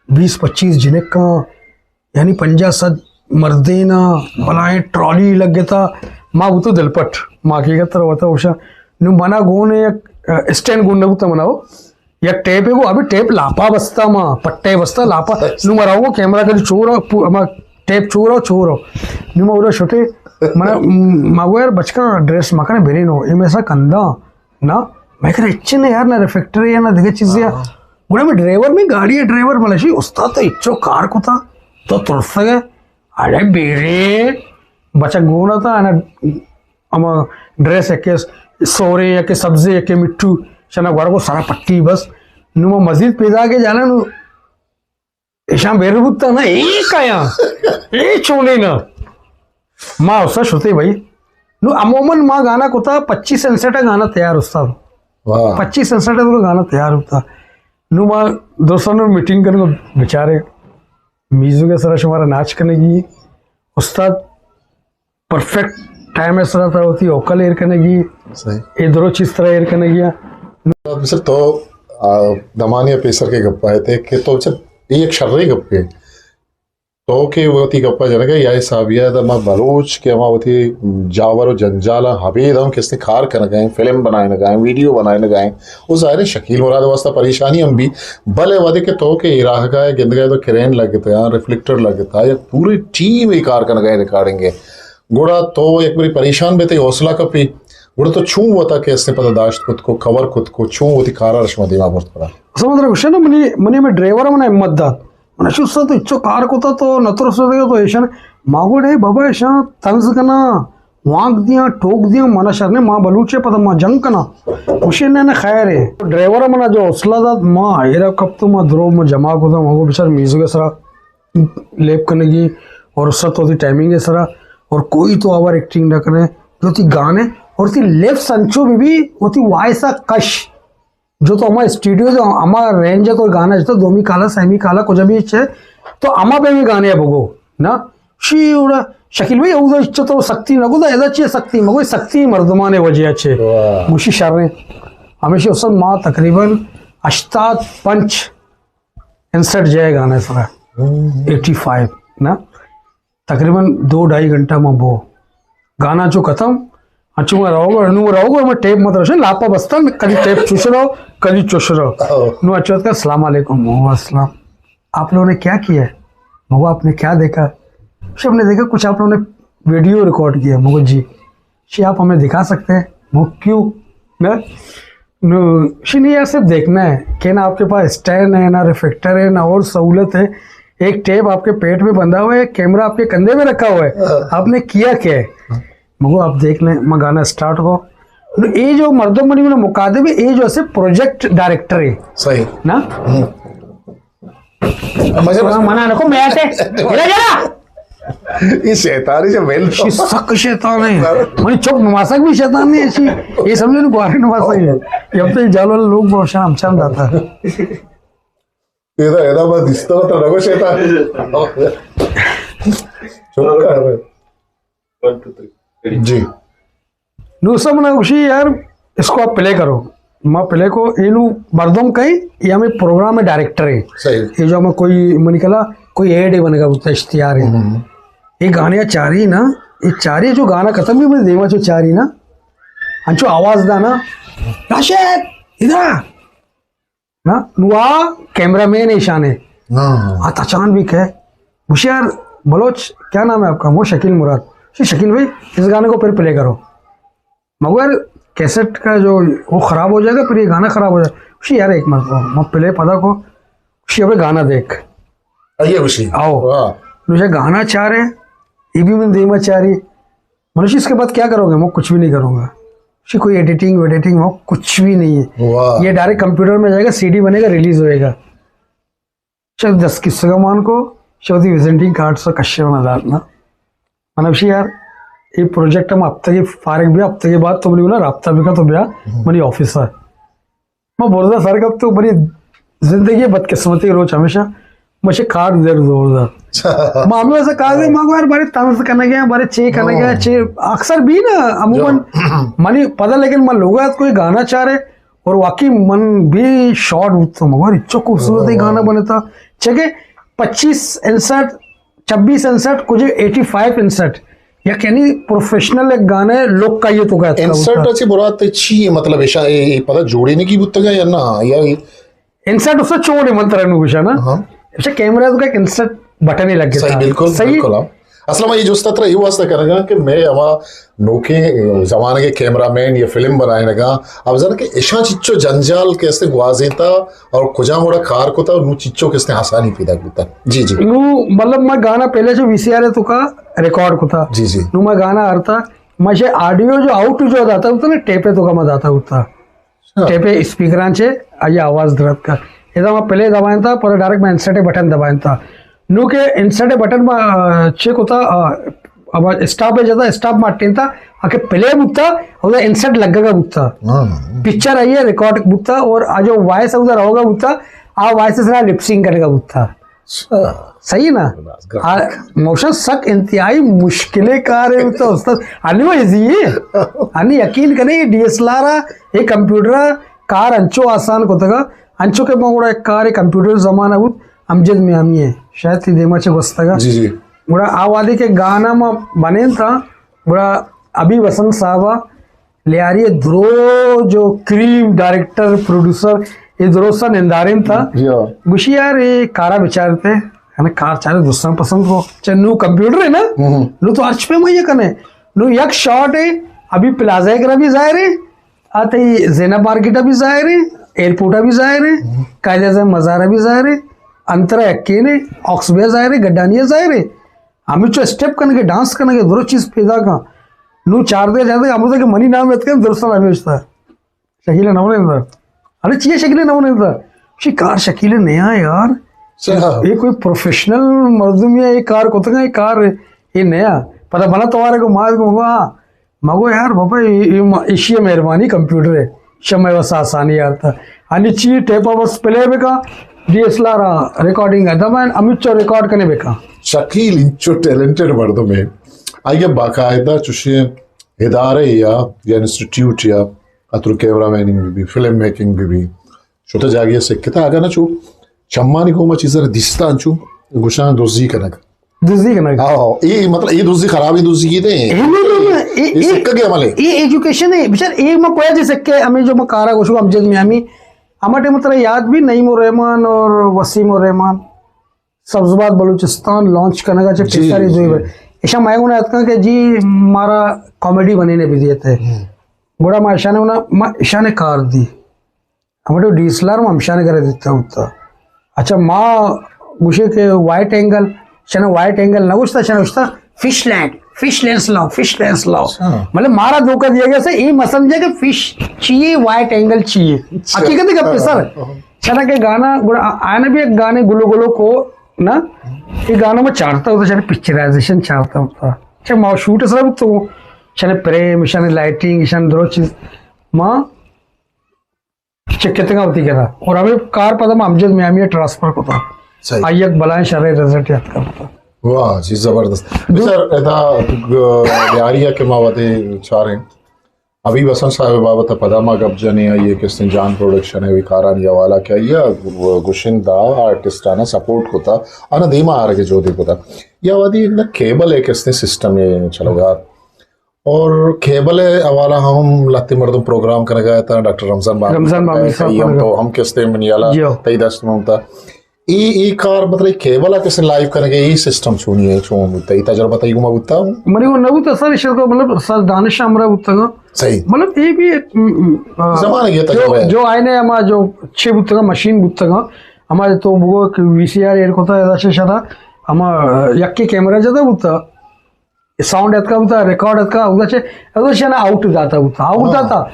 بیس پچیس جنکاں، یعنی پنجاہ سد مردینا، بلائیں ٹرالی لگتا، ما بوتو دلپٹ، ما حقیقت تر وتا اوشا۔ نو منا گون یک، ا، اسٹینڈ گون نہ بوتا منا ہو، یک ٹیپ ہے وہ، ابھی ٹیپ لاپا بستا ما، پٹے بستا لاپا، نو مرا وہ کیمرہ کا چورا، پو-، ما ٹیپ چورا، چورا۔ نو ما اورا شتے، منا، ما گو یار بچکا ڈریس مکنے برینو، اے میں سا کندا۔ نا، میں کہا، اچھے نے یار، نہ ریفلیکٹر ہے، نہ دیگه چیزے ہے۔ ہاں۔ گڑا میں ڈرائیور میں گاڑی ہے، ڈرائیور ملشی، استاد تو اچھو کار کتا، تو ترسگ ہے۔ اڑے بیرے، بچک گونا تھا، نا، اما ڈریس ہے کہ سورے یا کہ سبزے یا کہ مٹھو، شنا گوڑا کو سارا پٹی بس۔ نو ما مزید پیدا کے جانا نو، ایشاں بیر بوتا نا، اے کایاں، اے چونیں نا۔ ما اسا شتے بھائی۔ نو عموماً ما گانا کتا پچیس انسٹا گانا تیار استاد۔ واہ۔ پچیس انسٹا تو گانا تیار ہوتا۔ نو ما دوستانو میٹنگ کرنے بچارے میوزک کے سرا شمارا ناچ کرنے کی استاد پرفیکٹ ٹائم ءِ سرا ترا وتی اوکل ایر کنگی، صحیح۔ اے درو چیز ترا ایر کنگی۔ مثل تو، آ، دمانی ءَ پیسر کہ گپ ءَ ات کہ تو چہ اے یک شریں گپے۔ تو کہ وتی گپ ءَ جنگ ءَ یا حسابی ءَ، ما بلوچ کہ ہما وتی جاور و جنجالاں ابید ہم کسے کار کنگ ءَ ایں، فلم بنائینگ ءَ ایں، ویڈیو بنائینگ ءَ ایں، و ظاہر ہے شکیل مراد ءِ واسطہ پریشانی ہم بی، بلے وھدے کہ تو کہ اے راہگ ءَ گندگ ءَ تو کرین لگتا، ریفلیکٹر لگتا، یک پوری ٹیم اے کار کنگ ءَ ایں ریکارڈنگ ءِ۔ گڑا تو یک بری پریشان بے، تئی حوصلہ کپی، گڑا تو چون وتا کہ اسے پدا داشت کت کو، کور کت کو، چون وتی کارا رشما دیما برت پدا؟ سمجھ رہا گوشے نا، منی، منی میں ڈرائیور منا ہمت دات۔ من چو سا تو اچو کار کتا تو نہ ترس رہے تو ایشن۔ ما گوڑے بابا ایشان طنز کنا، وانک دیاں، ٹوک دیاں، منا شر نے، ما بلوچے پدا ما جنگ کنا۔ گوشے نے، نے خیر ہے۔ ڈرائیور منا جو حوصلہ دات، ما ایرا کپ تو ما درو ما جمع کتا، ما گو بچار میوزک سرا لیب کنگی اور اس تو ٹائمنگ ہے سرا، اور کوئی تو اوور ایکٹنگ نہ کرے، جو تی گانے اور تی لیفس انچو بھی بھی وہ تی وائس آ کش، جو تو ہما اسٹوڈیو جو ہما رینج ہے تو گانا جتا دومی کالا سیمی کالا کجا بھی چھ، تو ہما پہ بھی گانے بگو نا۔ شی اوڑا شکیل بھائی، اودا اچ تو سختی نہ کو، ادا چی سختی مگو، سختی مردمان وجہ چھ۔ واہ۔ گوشی شر ہیں۔ ہمیشہ اس ما تقریباً ہشتاد پنچ انسٹھ جائے گانا سرا۔ ہم۔ ایٹی فائیو نا، تقریباً دو ڈھائی گھنٹہ ما بو۔ گانا چو ختم، اچو ما رہو گو، نو رہو گو، ما ٹیپ مت رشن، لاپا بستا، کدی ٹیپ چوش رہو، کدی چوش رہو۔ او۔ نو اچو کا، السلام علیکم، وعلیکم السلام۔ آپ لوگوں نے کیا کیا ہے؟ مگو آپ نے کیا دیکھا؟ شب نے دیکھا کچھ آپ لوگوں نے ویڈیو ریکارڈ کیا۔ مگو جی۔ شی آپ ہمیں دکھا سکتے ہیں؟ مگو کیوں؟ نہ؟ نو، شی نہیں، یار صرف دیکھنا ہے کہ نہ آپ کے پاس اسٹینڈ ہے، نہ ریفلیکٹر ہے، نہ اور سہولت ہے۔ ایک ٹیپ آپ کے پیٹ میں بندھا ہوا ہے، کیمرہ آپ کے کندھے میں رکھا ہوا ہے۔ ہاں۔ آپ نے کیا کیا ہے؟ مگو آپ دیکھ لیں، میں گانا اسٹارٹ کو۔ نو، یہ جو مردم منی مقادم ہے، یہ جو ہے پروجیکٹ ڈائریکٹر ہے۔ صحیح۔ نا؟ ہم۔ مجھے بس منع نکو، میں آتے۔ ادھر جا۔ یہ شیطان ہے، جو بیل تو۔ شی سک شیطان ہے۔ منی چوک نماسک بھی شیطان نہیں ہے، شی۔ یہ سمجھو نا، گوارے نماسک ہے۔ یہ اب تو یہ جال والے لوگ بہت شرم، شرم جاتا ہے۔ یہ تو، یہ تو بس اس طرح تو لگو شیطان۔ چپ کر۔ One, two, three. جی۔ نو سب منا گوشی، یار، اس کو آپ پلے کرو۔ ما پلے کو، اینو مردم کئی، یہ ہمیں پروگرام میں ڈائریکٹر ہے۔ صحیح۔ یہ جو ہمیں کوئی منی کلا، کوئی ایڈ ہے بنے گا، بولتا اشتہار ہے۔ ہم۔ یہ گانے چاری نا، یہ چاری جو گانا ختم بھی میں دیما چو چاری نا، انچو آواز دا نا، راشد، ادھر آ۔ نا، نو آ کیمرہ مین ایشان ہے۔ ہاں۔ آ تچان بھی کہے، گوشی، یار بلوچ، کیا نام ہے آپ کا؟ وہ شکیل مراد۔ شی شکیل بھائی، اس گانے کو پھر پلے کرو۔ مگر کیسٹ کا جو وہ خراب ہو جائے گا، پھر یہ گانا خراب ہو جائے گا۔ گوشی، یار ایک مرتبہ میں پلے پدا کو، گوشی، ابے گانا دیکھ۔ آئیے گوشی۔ آؤ۔ واہ۔ مجھے گانا چاہ رہے، یہ بھی من دیما چاہ رہی۔ منشی، اس کے بعد کیا کرو گے؟ میں کچھ بھی نہیں کروں گا۔ شی کوئی ایڈیٹنگ ویڈیٹنگ وہ کچھ بھی نہیں ہے۔ واہ۔ یہ ڈائریکٹ کمپیوٹر میں جائے گا، سی ڈی بنے گا، ریلیز ہوئے گا۔ شاید دس کس کا مان کو، شاید وزنٹنگ کارڈ سے کشے ہونا دار نا۔ من گوشی، یار، اے پروجیکٹ ءَ ما ہفتگے فارغ بیا، ہفتگے بعد تو منی گونا رابطہ بکن، تو بیا منی آفس ءَ۔ ما برزا سر کپت، تو منی زندگی ءِ بدقسمتی روچ ہمیشہ مشے کار در زور دات۔ ما ہمیں ویسا کار دے، ما گوار بارے طنز کنگے، بارے چے کنگے، چے اکثر بھی نا عموماً منی پتہ، لیکن ما لوگ ات کوئی گانا چارے اور واقعی من بھی شاٹ بوتوں، مگر اچو خوبصورت گانا بنتا، چکے پچیس انسٹھ، چھبیس انسٹھ، کچھ ایٹی فائیو انسٹھ، یک یعنی پروفیشنل ایک گانے لک کا یہ تو کہتا انسٹھ۔ اچھی برات چی ہے؟ مطلب ایشا اے، اے پتہ جوڑے نے کی بوتگا یا نا؟ یا انسٹھ اس چوڑے من ترا نو گشا نا؟ ہاں۔ اچھا، کیمرہ تو کا انسٹھ بٹن ہی لگ گیا صحیح، تھا۔ بالکل، صحیح؟ بالکل، ہاں۔ اصل میں یہ جو ستر یہ واسطہ کرگا کہ میں ہما نوکیں زمانگے کیمرہ مین یا فلم بنائینگا، اب زن کہ اشاں چچو جنجال کہ استے گوازینتا اور کجام وڑا کار کتا، نو چچو کہ استے آسانی پیدا کتا۔ جی، جی۔ نو مطلب میں گانا پہلے جو وی سی آر ہے تو کا ریکارڈ کتا۔ جی، جی۔ نو میں گانا آرتا، میں آڈیو جو آؤٹ جو داتا ہوتا نا، ٹیپ ہے تو کا میں داتا ہوتا۔ ہاں۔ ٹیپ اسپیکراں چے آئی آواز درت کا۔ ادا ما پلے دبائیں تا، پر ڈائریکٹ میں انسٹے بٹن دبائیں تا۔ نو کہ انسٹے بٹن ما، آ، چے کوتا، آ، اب اسٹاپ ہے جاتا، اسٹاپ ما ٹینتا، آکے پلے بوتا، اور انسٹ لگا کا بوتا۔ ہاں۔ پکچر آئی ہے، ریکارڈ بوتا، اور آ جو وائس ہے ادھر ہوگا بوتا، آ وائس سرا لپ سنک کرنے کا بوتا۔ اچھا۔ صحیح نا؟ آ، موشن سک انتہائی مشکلیں کار ہے تو استاد۔ انی وہ ایزی ہے۔ انی یقین کرے، ڈی ایس ایل آر ہے، اے کمپیوٹر ءَ کار انچو آسان کتگا، انچو کہ ما گڑا یک کارے کمپیوٹر زمانہ بوت، امجد میامی ہے، شاید تی دیما چہ گوستگا۔ جی، جی۔ گڑا آ وہدے کہ گانا ما بنین تا، گڑا ابی وسنت صاحبا لیاری درو جو کریم ڈائریکٹر، پروڈیوسر، اے درو سا نندارین تا۔ جی ہاں۔ گوشی یار اے کارا بچارتے، یعنی کار چارے دوستان پسند کو۔ چہ نو کمپیوٹر ہے نا، ہم۔ نو تو ہرچ پہ مئیے کنے۔ نو یک شاٹ ہے، ابی پلازہ کرا بھی ظاہر ہے، آ تئی زینب مارکیٹ ءَ بھی ظاہر ہے، ایئرپورٹ ءَ بھی ظاہر ہے، ہم۔ قائد اعظم مزار ءَ بھی ظاہر ہے، انترا یکین ہے، آکس بے ظاہر ہے، گڈانی ظاہر ہے۔ ہمیں چو اسٹیپ کنگے، ڈانس کنگے، درو چیز پیدا کن۔ نو چار دے جاتے، ہم کہ منی نام اتکن درستان ہمیں اشتا۔ شکیل نمونے اندر۔ ارے چیئے شکیل نمونے اندر؟ شی کار شکیل نیا یار۔ اچھا۔ یہ کوئی پروفیشنل مردم یا یہ کار کتگا، یہ کار یہ نیا۔ پتہ بنا توارے کو ماز کو ہوا۔ مگو یار بابا، اے، اے ما-، ایشی مہربانی کمپیوٹر ہے، شمع وس آسانی یار تا۔ انی چی ٹیپ بس پلے بکا، D S L R recording ہے، دبائن امیت چو ریکارڈ کنے بکا۔ شکیل انچو ٹیلنٹڈ مردم ہے، آئی باقاعدہ چوشے ادارے یا، یا انسٹیٹیوٹ یا اترو کیمرہ میننگ بھی بھی، فلم میکنگ بھی بھی، شتہ جاگہ سکتا، اگاں نہ چو چمانی گوما چیزا را دیستان چو گوشان دزی کنگ۔ دزی کنگ۔ ہاں، اے مطلب، اے دزی خرابی دزی کی دے۔ اے نہ، نہ، نہ، اے، اے اے، سکہ کے عمل ہے۔ اے ایجوکیشن ہے، بچار، اے ما کویا جی سکے، ہمیں جو ما کارا گوشو امجد میامی، ہما ٹائم ترا یاد بھی نعیم الرحمن اور وسیم الرحمن، سبز باد بلوچستان لانچ کنگا چا جی، کساری جی۔ دوئی بر۔ ایشا مائے گونا اتکا کہ جی مارا کامیڈی بنینے بھی دیتے۔ ہم۔ گڑا ما ایشانے گونا، ما ایشانے کار دی۔ ہمٹو ڈی ایس ایل آر ما ہمشانے کرا دیتا ہوتا۔ اچھا، ما گوشے کہ وائٹ اینگل، شنا وائٹ اینگل نہ گوشتا، شنا گوشتا فش لینڈ، فش لینس لاؤ، فش لینس لاؤ۔ اچھا۔ مطلب مارا دھوکہ دیا گیا سے، یہ مت سمجھا کہ فش چاہیے، وائٹ اینگل چاہیے۔ اچھا۔ حقیقت ہے گپ سر۔ ہاں۔ شنا کے گانا، گڑا آ-، آنے بھی ایک گانے گلو گلو کو نا، یہ گانا ما چارتا ہوتا، شنا پکچرائزیشن چارتا ہوتا۔ اچھا، ما شوٹ سر تو، شنا پریم، شنا لائٹنگ، شنا درو چیز۔ ما چکتگا ہوتی کرا۔ اور ہمیں کار پدا ما امجد میامی ٹرانسفر کتا۔ صحیح۔ آئی یک بلائیں شرے رزلٹ یاد کرتا۔ واہ جی، زبردست۔ دو- سر، ادا، گ-، لیاری ہے کہ ما وتے چاریں۔ ابھی وسنت صاحب بابت پدا ما گپ جنے، آئی کستیں جان پروڈکشن ہے، وی کارانی حوالہ کہ آئی گشندہ آرٹسٹانا سپورٹ کتا، آنا دیما آرگ جودے کتا۔ یا وادی ایک نہ کیبل ہے کستیں سسٹم ہے چلو گا۔ اور کیبل ءِ حوالہ ہم لہتے مردم پروگرام کنگا اتاں، ڈاکٹر رمضان بابی، رمضان بابی صاحب ہم کنگا۔ تو ہم کستے منی حالا جی ہو۔ تئی دست میں ہوتا۔ ای، ای کار مطلب کیبل ءَ کسے لائیو کنگے، ای سسٹم چونی ہے، چون بوتا، ای تجربہ تئی گما بوتا؟ منی وہ نہ بوتا سر، ایشر تو مطلب سر دانش ہمراہ بوتا گا۔ صحیح۔ مطلب ای بھی ایک، م، م، آ، زمانے کے جو، تجربہ ہے۔ جو آئینے ہما جو چھ بوتا گا، مشین بوتا گا، ہما تو بگو کہ وی سی آر ایر کوتا، ایسا شدا ہما، آ، یکی کیمرہ جدا بوتا۔ ساؤنڈ اتکا بوتا، ریکارڈ اتکا، اودا چے، اودا چے نا آؤٹ داتا بوتا، آؤٹ ہاں۔ داتا،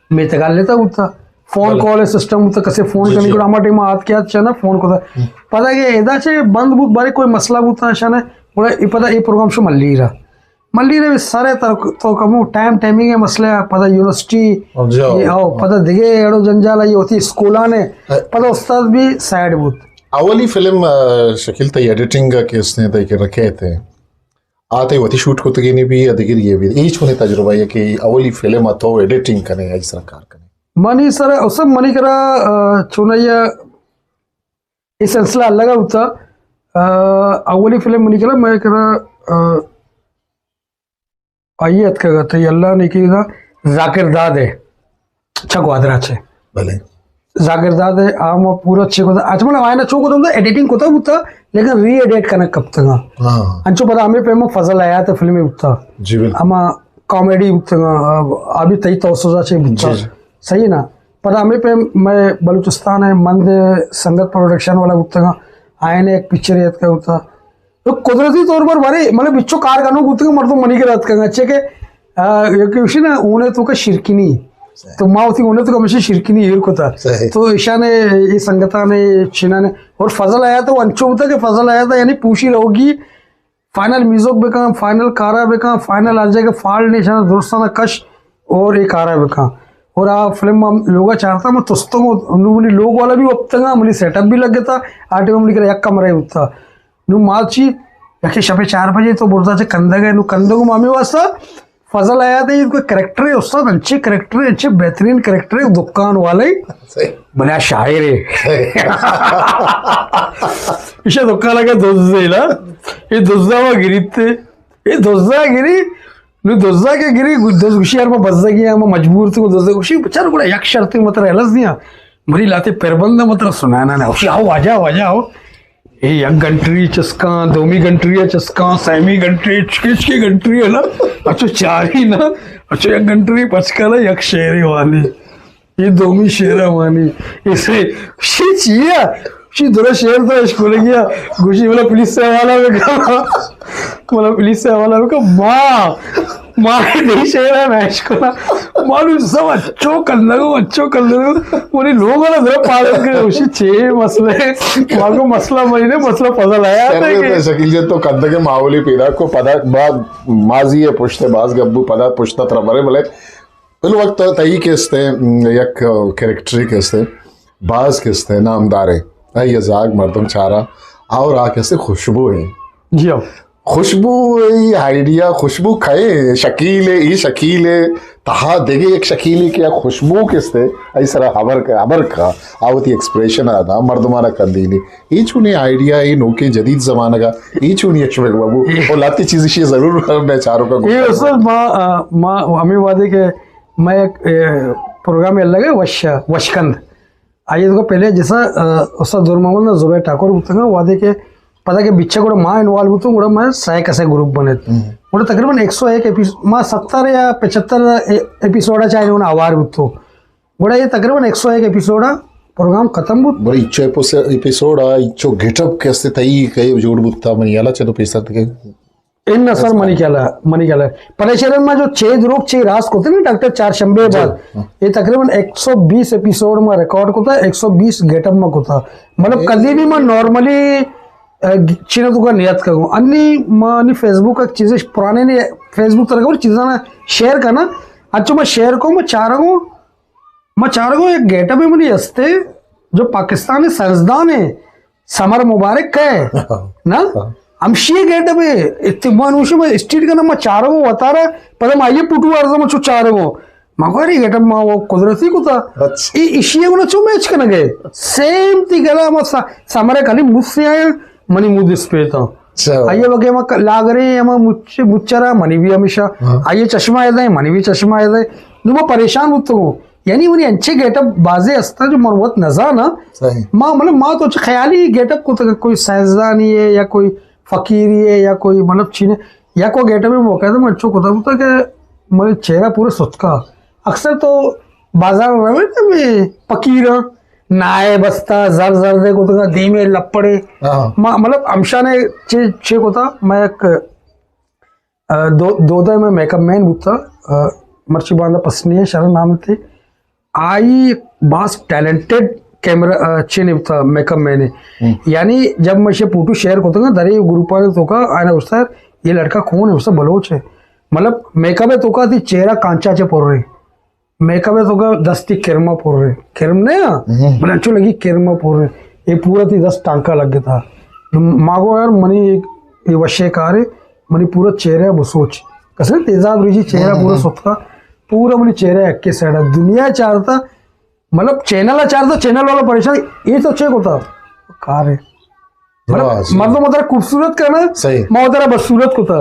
میتگا لیتا بوتا۔ فون بلے۔ کال سسٹم بوتا، کسے فون جی، کنی جی۔ گڑا ہما ٹائم آت کے آت چے نا فون کوتا۔ ہم۔ پدا کہ ادا چے بند بوت، بارے کوئی مسئلہ بوتا شانے، گڑا ای پدا ای پروگرام شو ملی را۔ ملیر ءِ سر ءِ تر تو کمو ٹائم ٹائمنگ ءِ مسئلہ ءَ، پدا یونیورسٹی، جی، او۔ او پدا دگہ اڑو جنجال ءَ، وتی اسکولان ءَ، ہاں۔ پدا استاد بھی سائیڈ بوت۔ اولی فلم، آ، شکیل تئی ایڈیٹنگ ءَ کہ اس نے تئی کہ رکھے تھے، آ تئی وتی شوٹ کتگینی بھی یا دگری یہ بھی، اے چونیں تجربہ ہے کہ اولی فلم ءَ تو ایڈیٹنگ کنے یا اس طرح کار کنے؟ منی سر، اس منی کرا، آ، چونائی اے سلسلہ الگ ہوتا۔ آ، اولی فلم منی کرا، میں کرا، آ، آئی اتکگ ات، اللہ نیکی دا، ذاکر داد ہے، چھ گوادر چے۔ بلے۔ ذاکر داد ہے، آ ما پورا چے کو، اچھا، مطلب، آئینہ چو کو تو ایڈیٹنگ کو تو بوتا، لیکن ری ایڈیٹ کنک کپتگا۔ ہاں۔ انچو پدا ہمیں پہ فضل حیات فلم بوتا۔ جی، بالکل۔ اما کامیڈی بوتگا، آ، آ بھی تئی توسط چے بوتا۔ جی، جی۔ صحیح نا؟ پدا ہمیں پہ میں بلوچستان ہے، مند سنگت پروڈکشن والا بوتگا، آئینہ ایک پکچر یاد کا ہوتا۔ تو قدرتی طور پر بارے، مطلب، بچو کار کنو بوتگا، مردم منی کے رات کنگا، چے کہ، آ، یہ کہ اسی نا، اونے تو کا شرکنی۔ تو ما ہوتی اونے تو کا ہمیشہ شرکنی ایر کو تھا۔ صحیح۔ تو ایشانے، یہ سنگتانے، چینانے، اور فضل حیات تو انچو ہوتا کہ فضل حیات یعنی پوشی رہوگی، فائنل میوزک بکن، فائنل کارا بکن، فائنل ہر جگہ فال نشان درستانہ کش اور اے کارا بکن۔ اور آ فلم ہم لوگا چارتا، میں تستوں کو، نو منی لوگ والا بھی وپتگا، منی سیٹ اپ بھی لگ گیا تھا، آ ٹائم منی کرا یک کمرہ ہی ہوتا۔ نو ما چی، یکے شپے چار بجے تو بردا چے کندگ ہے، نو کندگ مامی واسطہ فضل حیات ہے، یہ کوئی کریکٹر ہے، استاد، انچے کریکٹر ہے، انچے بہترین کریکٹر ہے، دکان والے۔ صحیح۔ بلے آ شاعر ہے۔ صحیح۔ ایشا دکان لگا دزے نا، یہ دزا وا گریتے، یہ دزا گری، نو دزا کے گری، دز گوشی یار، ما بزگی ہم مجبور تو دزا گوشی، بچار گڑا یک شرط متر الس دیا، مری لاتے پربند متر سنانا نا، گوشی آؤ، واجہ، واجہ آؤ۔ اے یک گھنٹری چسکاں، دومی گھنٹری ءَ چسکاں، سیمی گھنٹری، چکچکی گھنٹری ہے نا، اچھو چاری نا، اچھو یک گھنٹری پچکانا یک شعرے وانی، یہ دومی شعر وانی، اسے شی چیئے، شی درا شعر تو اشکول گیا، گوشی والا پولیس سے حوالہ میں کہا، والا پولیس سے حوالہ میں کہا، ماں، ماں، نہیں شعر ہے، میں اشکولا، مانو سب اچھو کندگو، اچھو کندگو، منی لوگ والا ذرا پالن کرے، اسی چے مسئلہ ہے؟ ماکو مسئلہ منی نے، مسئلہ فضل حیات ہے کہ شکیل جان تو کندگے ماحولی پیدا کو پدا، با-، ماضی ہے پشت ہے، باز گبو پدا پشت ترا برے بلے۔ پل وقت تئی کستے، یک کریکٹری کستے، باز کستے نامدارے۔ آئی زاگ مردم چارا اور آ کستے خوشبو ہے۔ جی ہاں۔ خوشبو، ای آئیڈیا، خوشبو کئے؟ شکیل ہے، ای شکیل ہے، تہا دگہ یک شکیلے کہ خوشبو کستے، ای سرا ہبر کا، ہبر کا، آ وتی ایکسپریشن آ دا، مردمانا کندینی۔ ای چونی آئیڈیا، ای نوکیں جدید زمانگا، ای چونی اشمک بابو، او لاتی چیز شی ضرور میں چاروں کا یہ گفتگو۔ استاد ما، آ، ما ہمیں وعدے کہ میں ایک، اے، پروگرام الگ ہے، وش، وشکند۔ آئی ءَ پہلے جیسا، آ، استاد نور محمد ءُ زبیر ٹھاکر بوتگاں، وہدے کہ پدا کہ بچہ گڑا ما انوالو بوتوں، گڑا ما سئے کسے گروپ بنت۔ ہم۔ گڑا تقریباً ایک سو ایک ایپیس-، ما ستر یا پچھتر اے-، ایپیسوڈ ءَ چاہے انہوں آوار بوتوں۔ گڑا یہ تقریباً ایک سو ایک ایپیسوڈ ءَ پروگرام ختم بوت۔ بڑی اچھو ایپیسوڈ ءَ اچھو گیٹ اپ کسے تئی کئے جوڑ بوتا منی حالا چلو پیسر تکے۔ اناں سر، منی خیال ءَ، منی خیال ءَ۔ پریشرن ما جو چھ دروگ چھ راست کتے نا ڈاکٹر چارشنبے جی۔ بعد، ہاں۔ یہ تقریباً ایک سو بیس ایپیسوڈ ما ریکارڈ کتا، ایک سو بیس گیٹ اپ ما کتا۔ مطلب، اے۔ کدی بھی ما نارملی، اے، چینا تو کا نیت کروں۔ انی ما انی فیس بک ایک چیزیں پرانے نے فیس بک طرح کا چیزاں نا شیئر کرنا۔ اچھا، ما شیئر کو، ما چاروں، ما چارگو یک گیٹ اپ منی ہستے جو پاکستان سائنسدان ہے، سمر مبارک کا ہے نا؟ ہاں۔ ہمشی گیٹ اپ ہے، اتمان ہوشی میں اسٹیٹ کا نام ما چارگو وتارا، پدا ما یہ پوٹو ارزا ما چو چارگو۔ ما کو ارے گیٹ اپ ما وہ قدرتی کو تھا۔ اچھا۔ ای-، اشی ہے انہوں چو میچ کرنا گئے۔ سیم تی گلا ما سا-، سمر کلی مجھ سے آیا، منی مود اس پہ تھا۔ اچھا۔ آئیے وگے ما ک-، لاگرے، ہما مچ-، مچرا منی بھی ہمیشہ۔ ہاں۔ آئیے چشمہ ہے دے، منی بھی چشمہ ہے دے۔ نو ما پریشان بوتگوں۔ یعنی منی انچیں گیٹ اپ بازے ہستاں جو من وت نزاناں۔ صحیح۔ ما، مطلب، ما تو چہ خیالی گیٹ اپ کتگ، کوئی سائنسدانی ہے یا کوئی فقیری ہے یا کوئی، مطلب، چینے، یا کوئی گیٹ اپ موقع تو من چو کتا بوتا کہ منی چہرہ پورے ستکا۔ اکثر تو بازار روے نا میں فقیراں، نائے بستا، زر زر دے کتگا، دیمے لپڑے۔ ہاں۔ ما، مطلب، ہمشانے چے، چے کتا، میں ایک آ، دو-، دودا میں میک اپ مین بوتا، آ، مرچی باندا پسنی ہے، شرن نام تھی۔ آئی باز ٹیلنٹڈ کیمرہ، آ، چین بوتا میک اپ مین ہے۔ ہم۔ یعنی جب میں اسے فوٹو شیئر کرتا ہوں، درے گروپ والے تو کا، آنا گوشتا ہے، یہ لڑکا کون ہے؟ گوشتا بلوچ ہے۔ مطلب، میک اپ ءِ توکا تئی چہرہ کانچا چہ پر ایں۔ میک اپ ءِ توکا دست تئی کرم ءَ پر ایں۔ کرم نہ ایں؟ ہم۔ بلے انچو لگی کرم ءَ پر ایں۔ اے پورا تئی دست ٹانکا لگتا۔ ما گو یار، منی اے، اے وشیں کارے، منی پورا چہرہ بسوچ۔ کسے تیزاب ریجی چہرہ ہم، پورا ہم۔ ستکا، پورا منی چہرہ یکے سائیڈ ءَ۔ دنیا چارتا، مطلب، چینل ءَ چارتا، چینل والا پریشان، اے تو چے کتا؟ کارے۔ مطلب، واہ، صحیح۔ مردم اترا خوبصورت کنا، صحیح۔ ما اترا بدصورت کتا۔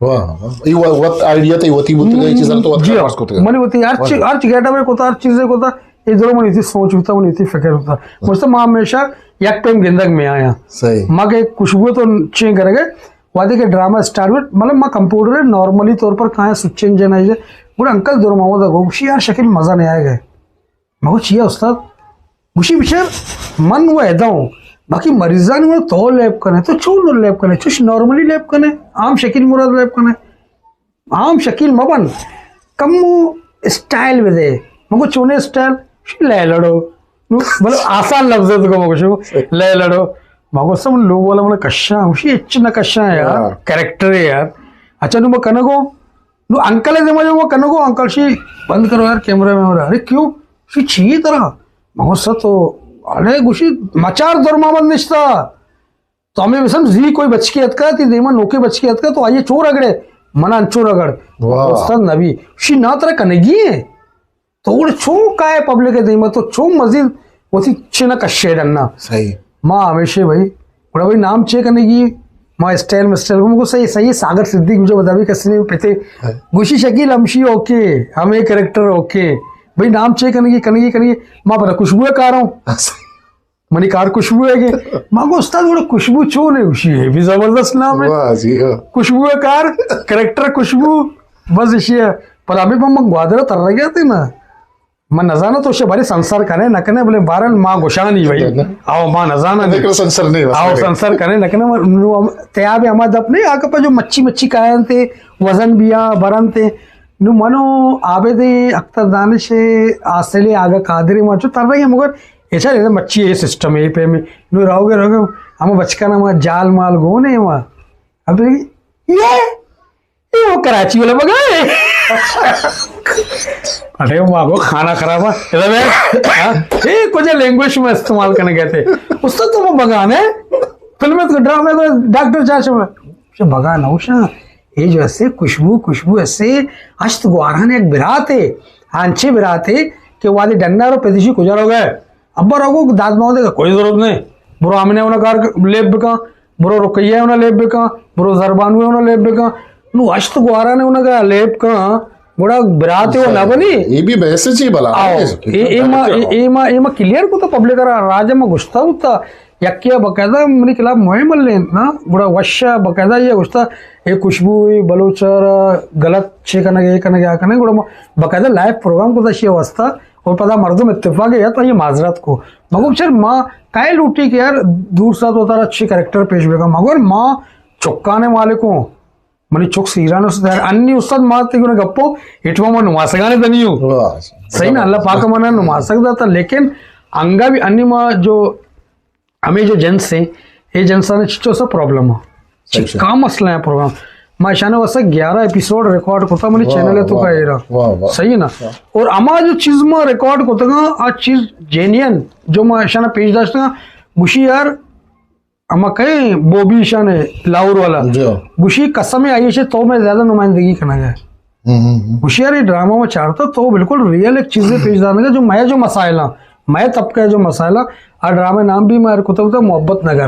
واہ، واہ۔ اے و-، وت آئیڈیا تئی وتی بوتگ، اے چیزاں تو وت جی ہاں۔ کارمرز کتگ۔ منی وتی ہر چی-، واہ۔ ہر چی گیٹ ءَ کتا، ہر چیزے کتا، اے درو منی وتی سوچ بوتا، منی وتی فکر بوتا۔ مجھ سے ما ہمیشہ یک پیم گندگ میں آیا۔ صحیح۔ ما کہ خوشبو تو چین کرے گئے، وادے کہ ڈرامہ اسٹارٹ ہوئے، مطلب ما کمپیوٹر نارملی طور پر کہاں سوئچ انجن ہے، گڑا انکل درو محمد کو گوشی، یار شکیل مزہ نہیں آئے گئے۔ من گو چیا استاد؟ گوشی بچار، من و ادا اوں، باقی مریضانی من تو لیب کنے، تو چون لیب کنے؟ چوش نارملی لیب کنے، عام شکیل مراد لیب کنے، عام شکیل مبن، کمو اسٹائل بدے۔ من گو چونے اسٹائل؟ گوشی لے لڑو۔ نو، مطلب آسان لفظ ہے تو کو گوشو، لے لڑو۔ من گو سب لوگ والا من کشاں، گوشی اچ نہ کشاں یار، ہاں۔ کریکٹر ہے یار۔ اچھا نو من کنگو، نو انکل ءِ دیما جو ما کنگو، انکل شی بند کرو یار کیمرہ میمرہ۔ ارے کیوں؟ شی چی ترا؟ من گو سا تو، ارے گوشی مچار در ما بند نشتا۔ تو ہمیں بسم زی کوئی بچکی اتکا، تی دیما نوکے بچکی اتکا، تو آئیے چور اگڑے، منا انچو رگڑ۔ واہ۔ استاد نبی، شی نا ترا کنگی ہے۔ تو گڑا چون کائے پبلک ءِ دیما، تو چون مزید وتی چن ءَ کشے ڈنا؟ صحیح۔ ما ہمیشہ بھائی، گڑا بھائی نام چے کنگی؟ ما اسٹائل مسٹائل کو، من گو صحیح، صحیح، ساگر صدیق مجھے بتا بھی کسی نے پتے۔ ہاں۔ گوشی شکیل ہمشی اوکے، ہمیں کریکٹر اوکے۔ بھائی نام چے کنگی، کنگی، کنگی۔ ما پتا خوشبو ءِ کار اوں۔ ہاں، صحیح۔ منی کار خوشبو ہے کہ۔ ما گو استاد گڑا خوشبو چون ہے؟ گوشی اے بھی زبردست نام ہے۔ واہ جی واہ۔ خوشبو ءِ کار، کریکٹر خوشبو، بس اشی ہے۔ پر ہمیں من گوادر تر گیا تھے نا۔ من نزاناں تو شے بارے سنسر کنے نہ کنے، بلے بہرحال ما گوشانی بھائی۔ نہ، نہ۔ آؤ، ما نزاناں۔ لیکن سنسر نہیں، بس آؤ، نہیں۔ سنسر کنے نہ کنے، نو ہم، تیاب ہما دپ نہیں، آ کپا جو مچھی مچھی کائن تے، وزن بیا، برن تے۔ نو منو عابد اختر دانش، آسلے آگا قادر ما چو تر رہے ہیں، مگر ایسا نہیں مچھی اے سسٹم ہے پہ میں۔ نو رہو گے، رہو گے، ہم بچکا نا ما جال مال گونے ما۔ ابھی یہ اے وہ کراچی والا بگا ہے۔ ارے ماں کو کھانا خراب ہے۔ اے کجا لینگویج میں استعمال کرنے گئے تھے؟ استاد تو وہ بگان ہے۔ فلم تو ڈرامے کو ڈاکٹر چاچا میں۔ بگان اوشا۔ اے جو ایسے خوشبو، خوشبو ایسے اشت گواران ایک براتے، انچے براتے کہ وادے ڈنڈا رو پیدشی کجا رو گئے۔ ابا رگو داد ماں دے کوئی ضرورت نہیں۔ برو آمنے ہونا کار لیب بکا، برو رقیہ ہونا لیب بکا، برو زربانو ہونا لیب بکا۔ نو اشت گوارا نے ہونا کا لیب کا، گڑا برات ہو نہ بنی۔ یہ بھی میسج ہی بلا آؤ۔ اے، اے ما، اے، اے ما، اے ما کلیئر کو تو پبلک را راج ما گشتا ہوتا۔ یکیا باقاعدہ منی خلاف مہم لین نا، گڑا وشا باقاعدہ یہ گشتا، اے خوشبو، اے بلوچ را غلط چے کنگے، اے کنگے، آ کنگے، گڑا ما باقاعدہ لائیو پروگرام کو دشی واسطہ۔ اور پدا مردم اتفاق یا تو یہ معذرت کو۔ مگو چر ما کائے لوٹی کہ یار دور سات وتارا اچھی کریکٹر پیش بکا۔ مگر ما چکانے مالک ہوں۔ منی چک سیران استاد، انی استاد ما تی گنے گپو، اٹوا ما نماسگانے دنیو۔ واہ۔ صحیح نا، اللہ پاک منا نماسگ داتا، لیکن انگا بھی انی ما جو ہمیں جو جنس ہیں، یہ جنسانے چچو سا پرابلم ہے۔ صحیح، صحیح۔ چکا مسئلہ ہے پروگرام۔ ما اشانے واسطہ گیارہ ایپیسوڈ ریکارڈ کرتا منی واہ، چینل ہے تو واہ، کا ایرا۔ واہ، واہ۔ صحیح ہے نا؟ واہ۔ اور اما جو چیز ما ریکارڈ کرتا گا، آ چیز جینین جو ما اشانا پیش داشتا گا، گوشی یار، اما کہیں بوبی اشانے لاہور والا۔ جی۔ گوشی قسم ہے آئیے سے تو میں زیادہ نمائندگی کرنا ہے۔ ہم، ہم، ہم۔ گوشی یار، یہ ڈرامہ میں چارتا تو بالکل ریئل ایک چیزیں پیش دانے کا، جو میں جو مسائل ہیں، میں طبقہ جو مسائل ہیں، آ ڈرامے نام بھی میں کتب تھا محبت نگر۔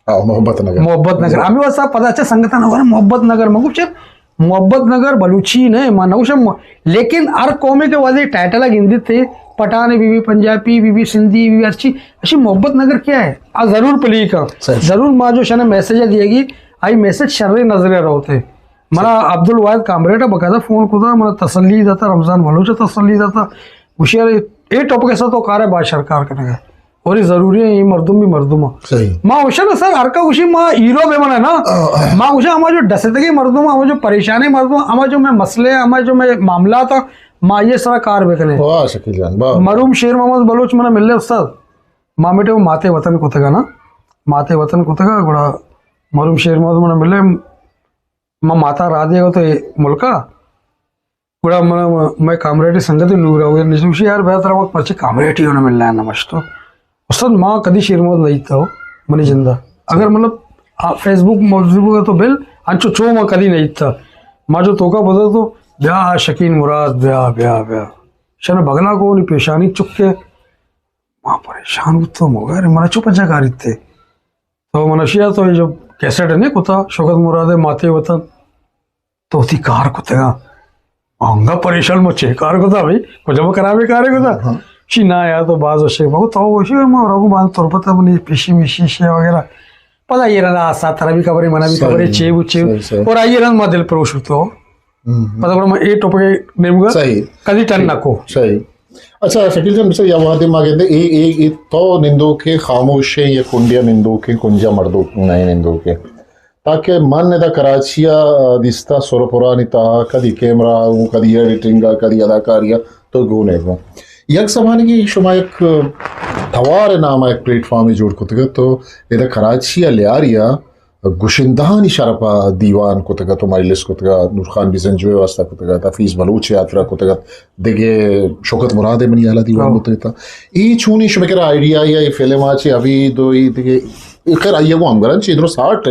آ، محبت نگر۔ محبت نگر۔ جی۔ ہمیں واسطہ پتا چا سنگتا نگر، محبت نگر۔ مگو چا محبت نگر بلوچی نے، ما نوشم، لیکن ہر قومے کے واضح ٹائٹل گندی تھے، پٹھان بی بی، پنجابی بی بی، سندھی بی بی، ہر چی، اچھی محبت نگر کیا ہے؟ آ ضرور پلی کا۔ صحیح۔ ضرور ما جو شنے میسج دیے گی، آئی میسج شرے نظرے رہتے۔ منا عبد الواحد کامریڈ ءَ باقاعدہ فون کتا، منا تسلی داتا، رمضان بلوچ ءَ تسلی داتا۔ گوشی یار، اے ٹاپک ایسا تو کار ہے، بادشاہ کار کرنے کا۔ اور یہ ضروری ہے، یہ مردم بھی مردم ہے۔ صحیح۔ ما ہوشن سر، ہر کا گوشی ما ہیرو بے منا نا۔ آہ۔ ما گوشا ہما جو ڈسے تگے مردم، ہما جو پریشانے مردم، ہما جو میں مسئلے، ہما جو میں معاملات ہیں، ما یہ سارا کار بکنے۔ واہ شکیل جان، واہ۔ مرحوم شیر محمد بلوچ منا ملے استاد۔ ما میٹے وہ ماتے وطن کتگا نا۔ ماتے وطن کتگا، گڑا مرحوم شیر محمد منا ملے۔ ما ماتا را دے گا تو ملکا۔ گڑا من، میں کامریڈی سنگت نور آؤ نشوشی یار، بہتر وقت پرچے کامریڈی ہونا ملنا ہے نمشتو۔ استاد، ما کدی شیر محمد نہیں تھا منی جندا۔ اگر مطلب، آ، فیس بک موجود ہوگا تو بل، انچو چو ما کدی نہیں تھا۔ ما جو توکا بدل تو، بیا شکین مراد، بیا، بیا، بیا۔ شن بگلا کو نی پیشانی چکے۔ ما پریشان بوتو، مگر منا چو پجا کاری تے۔ تو من اشیا تو یہ جو کیسٹ نہیں کتا، شوکت مراد ماتے وطن، تو تی کار کتگا۔ انگا پریشان مچے کار کتا بھائی، کجا ما کرابے کارے کتا۔ ہاں۔ شی نا یار تو باز وشے، بگو تو وشے، ما رگو باز تربت منی پیشی میشی شے وغیرہ۔ پدا یہ رندا آسا ترا بھی خبریں، منا بھی صحیح، خبریں، چے بو چے بو۔ صحیح، صحیح۔ اور آئیے رندا ما دل پروش ہوتو۔ ہم، ہم۔ پدا گڑا ما اے ٹاپک نیم گا صحیح۔ کدی ٹن نہ کو۔ صحیح۔ اچھا، شکیل جان، بچار یا وہدے ما گندے، اے، اے، اے تو نندوکے خاموشیں یا کنڈیا نندوکے، کنجا مردوک نہ نندوکے۔ تاکہ من ادا کراچی ء دیستا سر پرانی تہا کدی کیمرہ ء، کدی ایڈیٹنگ ء، کدی اداکاری ء تو گون ء گون۔ یک زمانگی شما یک توار نام ء یک پلیٹ فارمے جوڑ کتگ ات تو ادا کراچی ء لیاری ء گشندہانی شرپ ء دیوان کتگ ات و مجلس کتگ ات، نور خان بزنجو ء واسطہ کتگ ات، حفیظ بلوچ ء ہاترا کتگ ات، دگہ شوکت مراد ء منی ہیال ء دیوان ہاں۔ بوتگ ات۔ اے چونی شما کرا آئیڈیا یا اے فلم ء چہ ابھی دو اے دگہ، خیر، آئی ء گوں ہمگرنچ اے درست آرٹ ء۔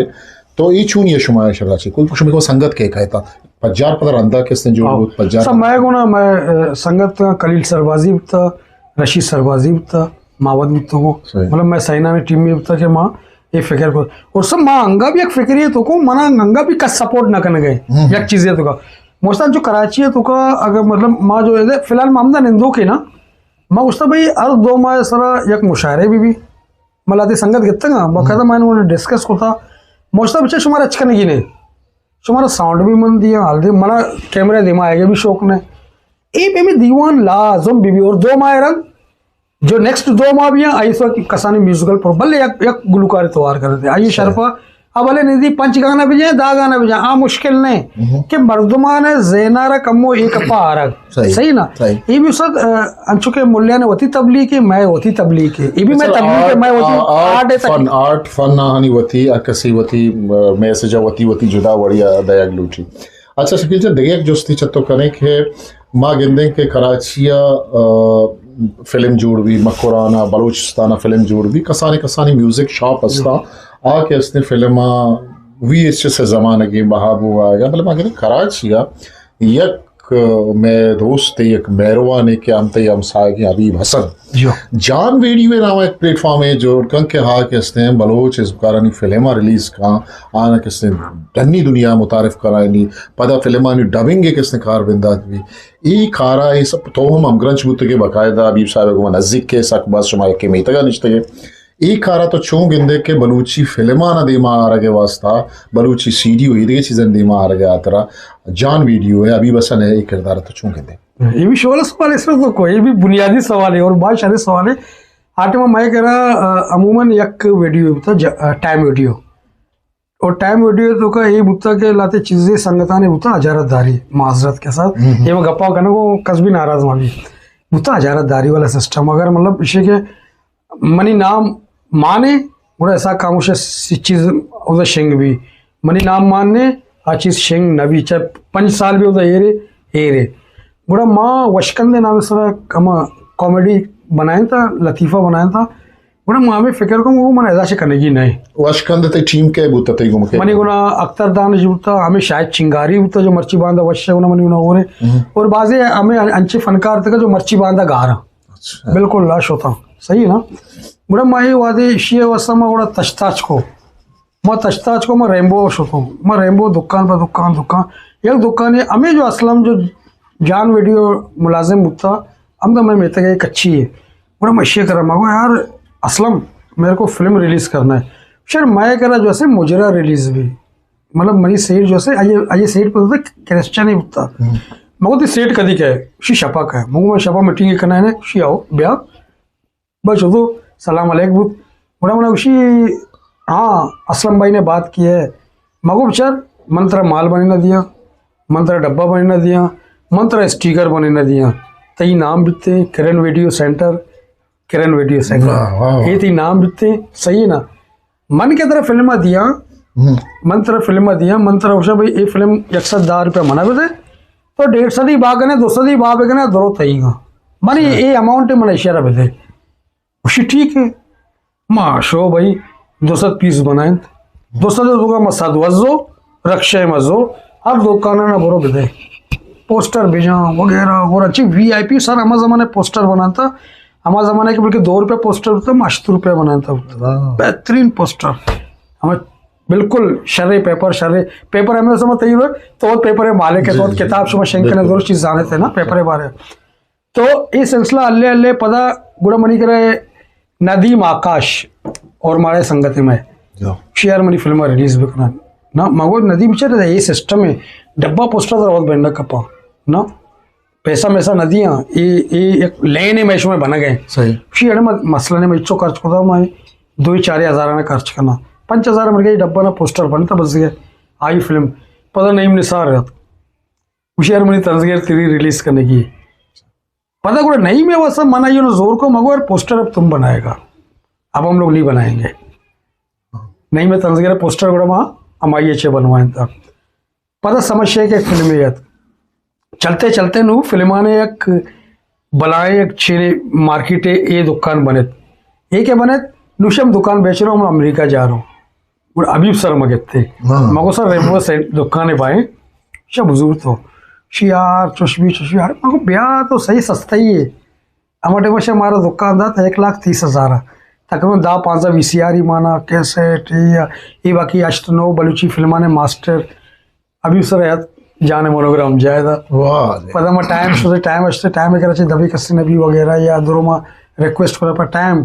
تو اے چونی ء شما شرا چہ کوئی شما کو سنگت کے کہتا؟ پجار پدا رندا کس نے جوڑ ہاں۔ بوت پجار سب پدا؟ میں گونا میں، اے، سنگت خلیل سربازی بتا، رشید سربازی بتا، ماوت بتگو۔ صحیح۔ مطلب میں سائنا نے ٹیم میں بتا کہ ماں اے فکر کو۔ اور سب ماں انگا بھی ایک فکر یہ تو کو، منا انگا بھی کس سپورٹ نہ کرنے گئے۔ ہم۔ یک چیز ہے تو کا۔ موستا جو کراچی ہے تو کا، اگر مطلب ماں جو ہے، فی الحال ماں ہمدا نندوکے نا، ما گوشتا بھئی ہر دو ماہ سرا یک مشاعرے بھی بھی۔ ملا تی سنگت گتگا، باقاعدہ ہم۔ میں انہوں نے ڈسکس کو تھا۔ موستا بچے شمارا اچ کنگی نے۔ شمارا ساؤنڈ بھی من دیا، حال دے منا کیمرہ دیما آئے گے بھی شوق نے۔ اے پہ میں دیوان لازم بھی بھی اور دو ماہ رنگ جو نیکسٹ دو ماہ بھی ہیں، آئی سو کسانی میوزیکل پر، بلے یک، یک گلوکار توار کرتے ہیں۔ آئیے صحیح۔ شرپا، اب بھلے ندی پنچ گانا بھی جائیں، دا گانا بھی جائیں، آ مشکل نہیں ہم۔ کہ مردمان ذہنا را کمو ایک پا آرگ۔ صحیح۔ صحیح نا؟ صحیح۔ یہ بھی استاد، آ، انچو کہ ملیان وتی تبلیغ ہے، میں وتی تبلیغ ہے۔ یہ بھی میں اچھا، تبلیغ ہے، آرٹ، میں وتی آ-، آرٹ آرٹ ہے تک۔ فن، آرٹ فن آنی وتی، آ، کسی وتی، آ، میسج وتی، وتی جدا وڑی آ دیگ لوٹی۔ اچھا شکیل جان، دگہ یک جستی چہ تو کنیں کہ ما گندیں کہ کراچی ء، آ، فلم جوڑ بی، مکران ء، بلوچستان ء فلم جوڑ بی، کسانیں کسانیں میوزک شاپ ہستاں، آ کہ استیں فلم ء وی ایچ ایس ء زمانگی بہا بوگ ء آیگ ء، بلے ما گندیں کراچی ء یک مئے دوستے، یک مہروانے کہ ہم تئی ہمساہگیں حبیب حسن۔ جی۔ جان ویڈیو ء نام ء یک پلیٹ فارمے جوڑ کن کہ ہا کہ استیں بلوچ ازمکارانی فلم ء ریلیز کن، آناں کہ استیں ڈنی دنیا ء متعارف کرائینی، پدا فلمانی ڈبنگ ء کہ استیں کار بندات بی۔ اے کارا اے سب تو ہم ہمگرنچ بوتگے، باقاعدہ حبیب صاحب ء گوما نزیک کے، سک باز شما یکے میتگا نشتگے۔ اے کارا تو چون گندے کہ بلوچی فلمانا دیما آرگ ء واسطہ، بلوچی سی ڈی و ایدگہ چیزاں دیما آرگ ء ہاترا جان ویڈیو ء حبیب حسن ء اے کردار تو چون گندے؟ اے بھی شغل سوال ہے، صرف تو کوئی بھی بنیادی سوال ہے اور بہت سارے سوال ہے۔ آ ٹائم میں کرا، آ، عموماً یک ویڈیو بتا جا-، آ، ٹائم ویڈیو۔ اور ٹائم ویڈیو تو کا یہ بتا کہ لاتے چیزیں سنگتانے بتا اجارت داری، معذرت کے ساتھ۔ ہم، ہم۔ یہ میں گپا کرنے کو کس بھی ناراض ماں بھی۔ بتا اجارت داری والا سسٹم، اگر مطلب اسے کہ منی نام مانے، گڑا ایسا خاموش سی چیز اودا شنگ بھی۔ منی نام ماننے، آ چیز شنگ نہ بھی، چاہے پنچ سال بھی اودا ایرے، ایرے۔ گڑا ما وشکند نام سرا ہما کامیڈی بنائیں تھا، لطیفہ بنائیں تھا۔ گڑا ما ہمیں فکر کو، من ادا سے کنگی نہیں۔ وشکند تے ٹیم کے بوتا تے گم کے؟ منی گنا اختر دانش بوتا، ہمیں شاہد چنگاری بوتا جو مرچی باندا وش ہے، گنا منی گنا اور ہے۔ ہم۔ اور بعضے ہمیں انچے فنکار تک جو مرچی باندا گارا۔ اچھا۔ بالکل لا شوتا۔ صحیح ہے نا؟ گڑا ما یہ وعدے اشی واسطہ ما گڑا تشتاچ کو۔ ما تشتاچ کو، ما ریمبو شتوں۔ ما ریمبو دکان پہ دکان، دکان، یک دکانے ہمیں جو اسلم جو جان ویڈیو ملازم بوتا، ہم تو میں میتگ ہے کچی ہے۔ گڑا میں اشی کرا، ما گو یار اسلم، میرے کو فلم ریلیز کرنا ہے۔ شر میں کرا جو اسے مجرا ریلیز بھی۔ مطلب منی سیٹ جو اسے، آئیے، آئیے سیٹ پر ہوتا کرسچن ہی بوتا۔ ہم۔ مگو تی سیٹ کدی کہے؟ شی شپا کہے۔ مگو میں شپا میٹنگ کرنا ہے نا، شی آؤ، بیا۔ بس شدو، سلام علیک بوت۔ گڑا منا گوشی، ہاں، اسلم بھائی نے بات کی ہے۔ مگو بچار، من ترا مال بنے نہ دیاں، من ترا ڈبہ بنے نہ دیاں، من ترا اسٹیکر بنے نہ دیاں۔ تئی نام بیتے کرن ویڈیو سینٹر، کرن ویڈیو سینٹر۔ واہ، واہ، واہ۔ یہ تئی نام بیتے، صحیح ہے نا؟ من کہ ترا فلم دیاں، ہم۔ من ترا فلم ءَ دیاں، من ترا گوشاں بھئی اے فلم یک سد دہ روپیہ منا بدے، تو ڈیڑھ سدی با کنے، دو سدی با بکنے، درو تئیگا۔ منی اے اماؤنٹ من اشارہ بدے۔ گوشی ٹھیک ہے۔ ما شو بھئی، دو سد پیس بنائیں۔ دو سد تو کا ما سد وزو، رکشے مزو، ہر دکان نہ برو بدے۔ پوسٹر بجاں وغیرہ وغیرہ۔ چی وی آئی پی سر ہما زمانے پوسٹر بناتا، ہما زمانے کے بلکہ دو روپے پوسٹر ہوتا، ہم ہشت روپے بناتا ہوتا۔ واہ۔ بہترین پوسٹر۔ ہمیں بالکل شرے پیپر، شرے پیپر ہمیں سمجھ تیار ہے، تو پیپر مالک ہے، جی، تو جی، کتاب شما شنکنے بالکل۔ درست چیز جانے تھے نا، پیپر بارے۔ تو اے سلسلہ ہلے ہلے پدا گڑا منی کرے ندیم آکاش اور مارے سنگت میں جا۔ شیئر منی فلم ریلیز بکنا۔ نا، مگو ندیم چر اے سسٹم ہے، ڈبہ پوسٹر در وقت بینڈا کپا۔ نا، پیسہ میسہ نہ دیاں، اے، اے ایک لین ہے میں شما بنا گئے۔ صحیح۔ شیئر م-، مسئلہ نے میں چو خرچ کتا، میں دو چار ہزار نہ خرچ کرنا۔ پنچ ہزار مر گئی ڈبہ نا پوسٹر بنتا بس گئے۔ آئی فلم۔ پدا نعیم نثار رہت۔ گوشی یار منی طنز گر تیری ریلیز کرنے کی۔ پدا گڑا نعیم ءِ واسطہ من آئی ءَ زور کو، مگو یار پوسٹر اب تم بنائے گا، اب ہم لوگ نہیں بنائیں گے۔ نعیم ءِ طنز گر پوسٹر گڑا ما ہمائی ءَ چے بنوائیں تھا۔ پدا سمجھ شے کہ فلم یت۔ چلتے چلتے نو فلمانے یک بلائیں یک چینے مارکیٹ اے دکان بنت۔ اے کہ بنت، نوشم دکان بیچ رہا ہوں، امریکہ جا رہا ہوں۔ گڑا حبیب سر مگتے۔ ہاں۔ مگو سر ریمبو سینٹ دکانے بائیں۔ شا بزور تو۔ شی یار، چوش بی، چوش بی۔ یار، مگو بیا تو صحیح سستا ہی ہے۔ ہما ٹائم شا مارا دکان دات ایک لاکھ تیس ہزار۔ تقریباً دہ پانزدہ وی سی آر ہی مانا، کیسٹ، یا اے باقی ہشت نو بلوچی فلمانے ماسٹر۔ حبیب سر یاد جان مونوگرام جائے دا۔ واہ جی۔ پدا ما ٹائم شدے، ٹائم اشتے، ٹائم کرا چے دبی کسی نبی وغیرہ یا درو ما ریکویسٹ کرا پر ٹائم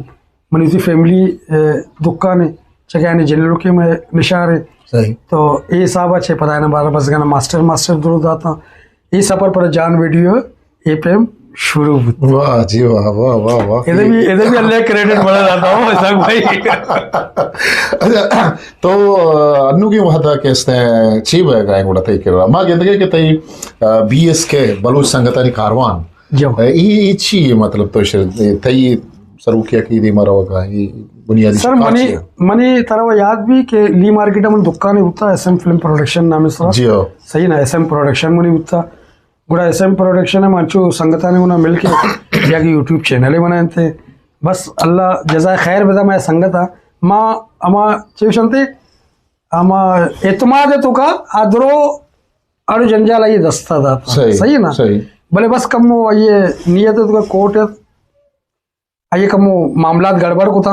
منی تھی فیملی، اے، دکان ہے، چکے آنے جنرل کے میں نشار ہے۔ صحیح۔ تو اے حساب اچھے پدا ہے نا بارہ بس گانا ماسٹر، ماسٹر درو داتا۔ اے سفر پر جان ویڈیو اے پیم شروع بوت۔ واہ جی واہ، واہ، واہ، واہ۔ ادھر بھی، ادھر بھی اللہ کریڈٹ بڑا جاتا ہوں، اسحاق بھائی۔ اچھا، تو، آ، انو کی وحدہ کہ اس نے چی بہ گائیں گوڑا تئی کرا۔ ما گندگے کہ تئی، آ، بی ایس کے بلوچ سنگتانی کاروان۔ جو۔ اے، ای، ای چی ہے مطلب تو شر-، اے، تئی سروکی عقیدے ما روگا، ای بنیادی سر، شکار منی، چی ہے؟ منی ترا یاد بھی کہ لی مارکیٹ من دکانے ہوتا، ایس ایم فلم پروڈکشن نام سرا۔ جی ہو۔ صحیح نا، ایس ایم پروڈکشن منی ہوتا۔ گڑا ایس ایم پروڈکشن ءَ من چو سنگتانی گنا مل کے یک یوٹیوب چینل بنائیں تھے۔ بس اللہ جزائے خیر بدا میں سنگت آ۔ ما اما چیوشنتے، اما اعتماد ہے تو کا ادرو اڑ جنجال آئی دستا داتا۔ صحیح، صحیح نا؟ صحیح۔ بلے بس کم وہ یہ نیت ہے تو کا کوٹ ہے۔ آئی کمو معاملات گڑبڑ کتا،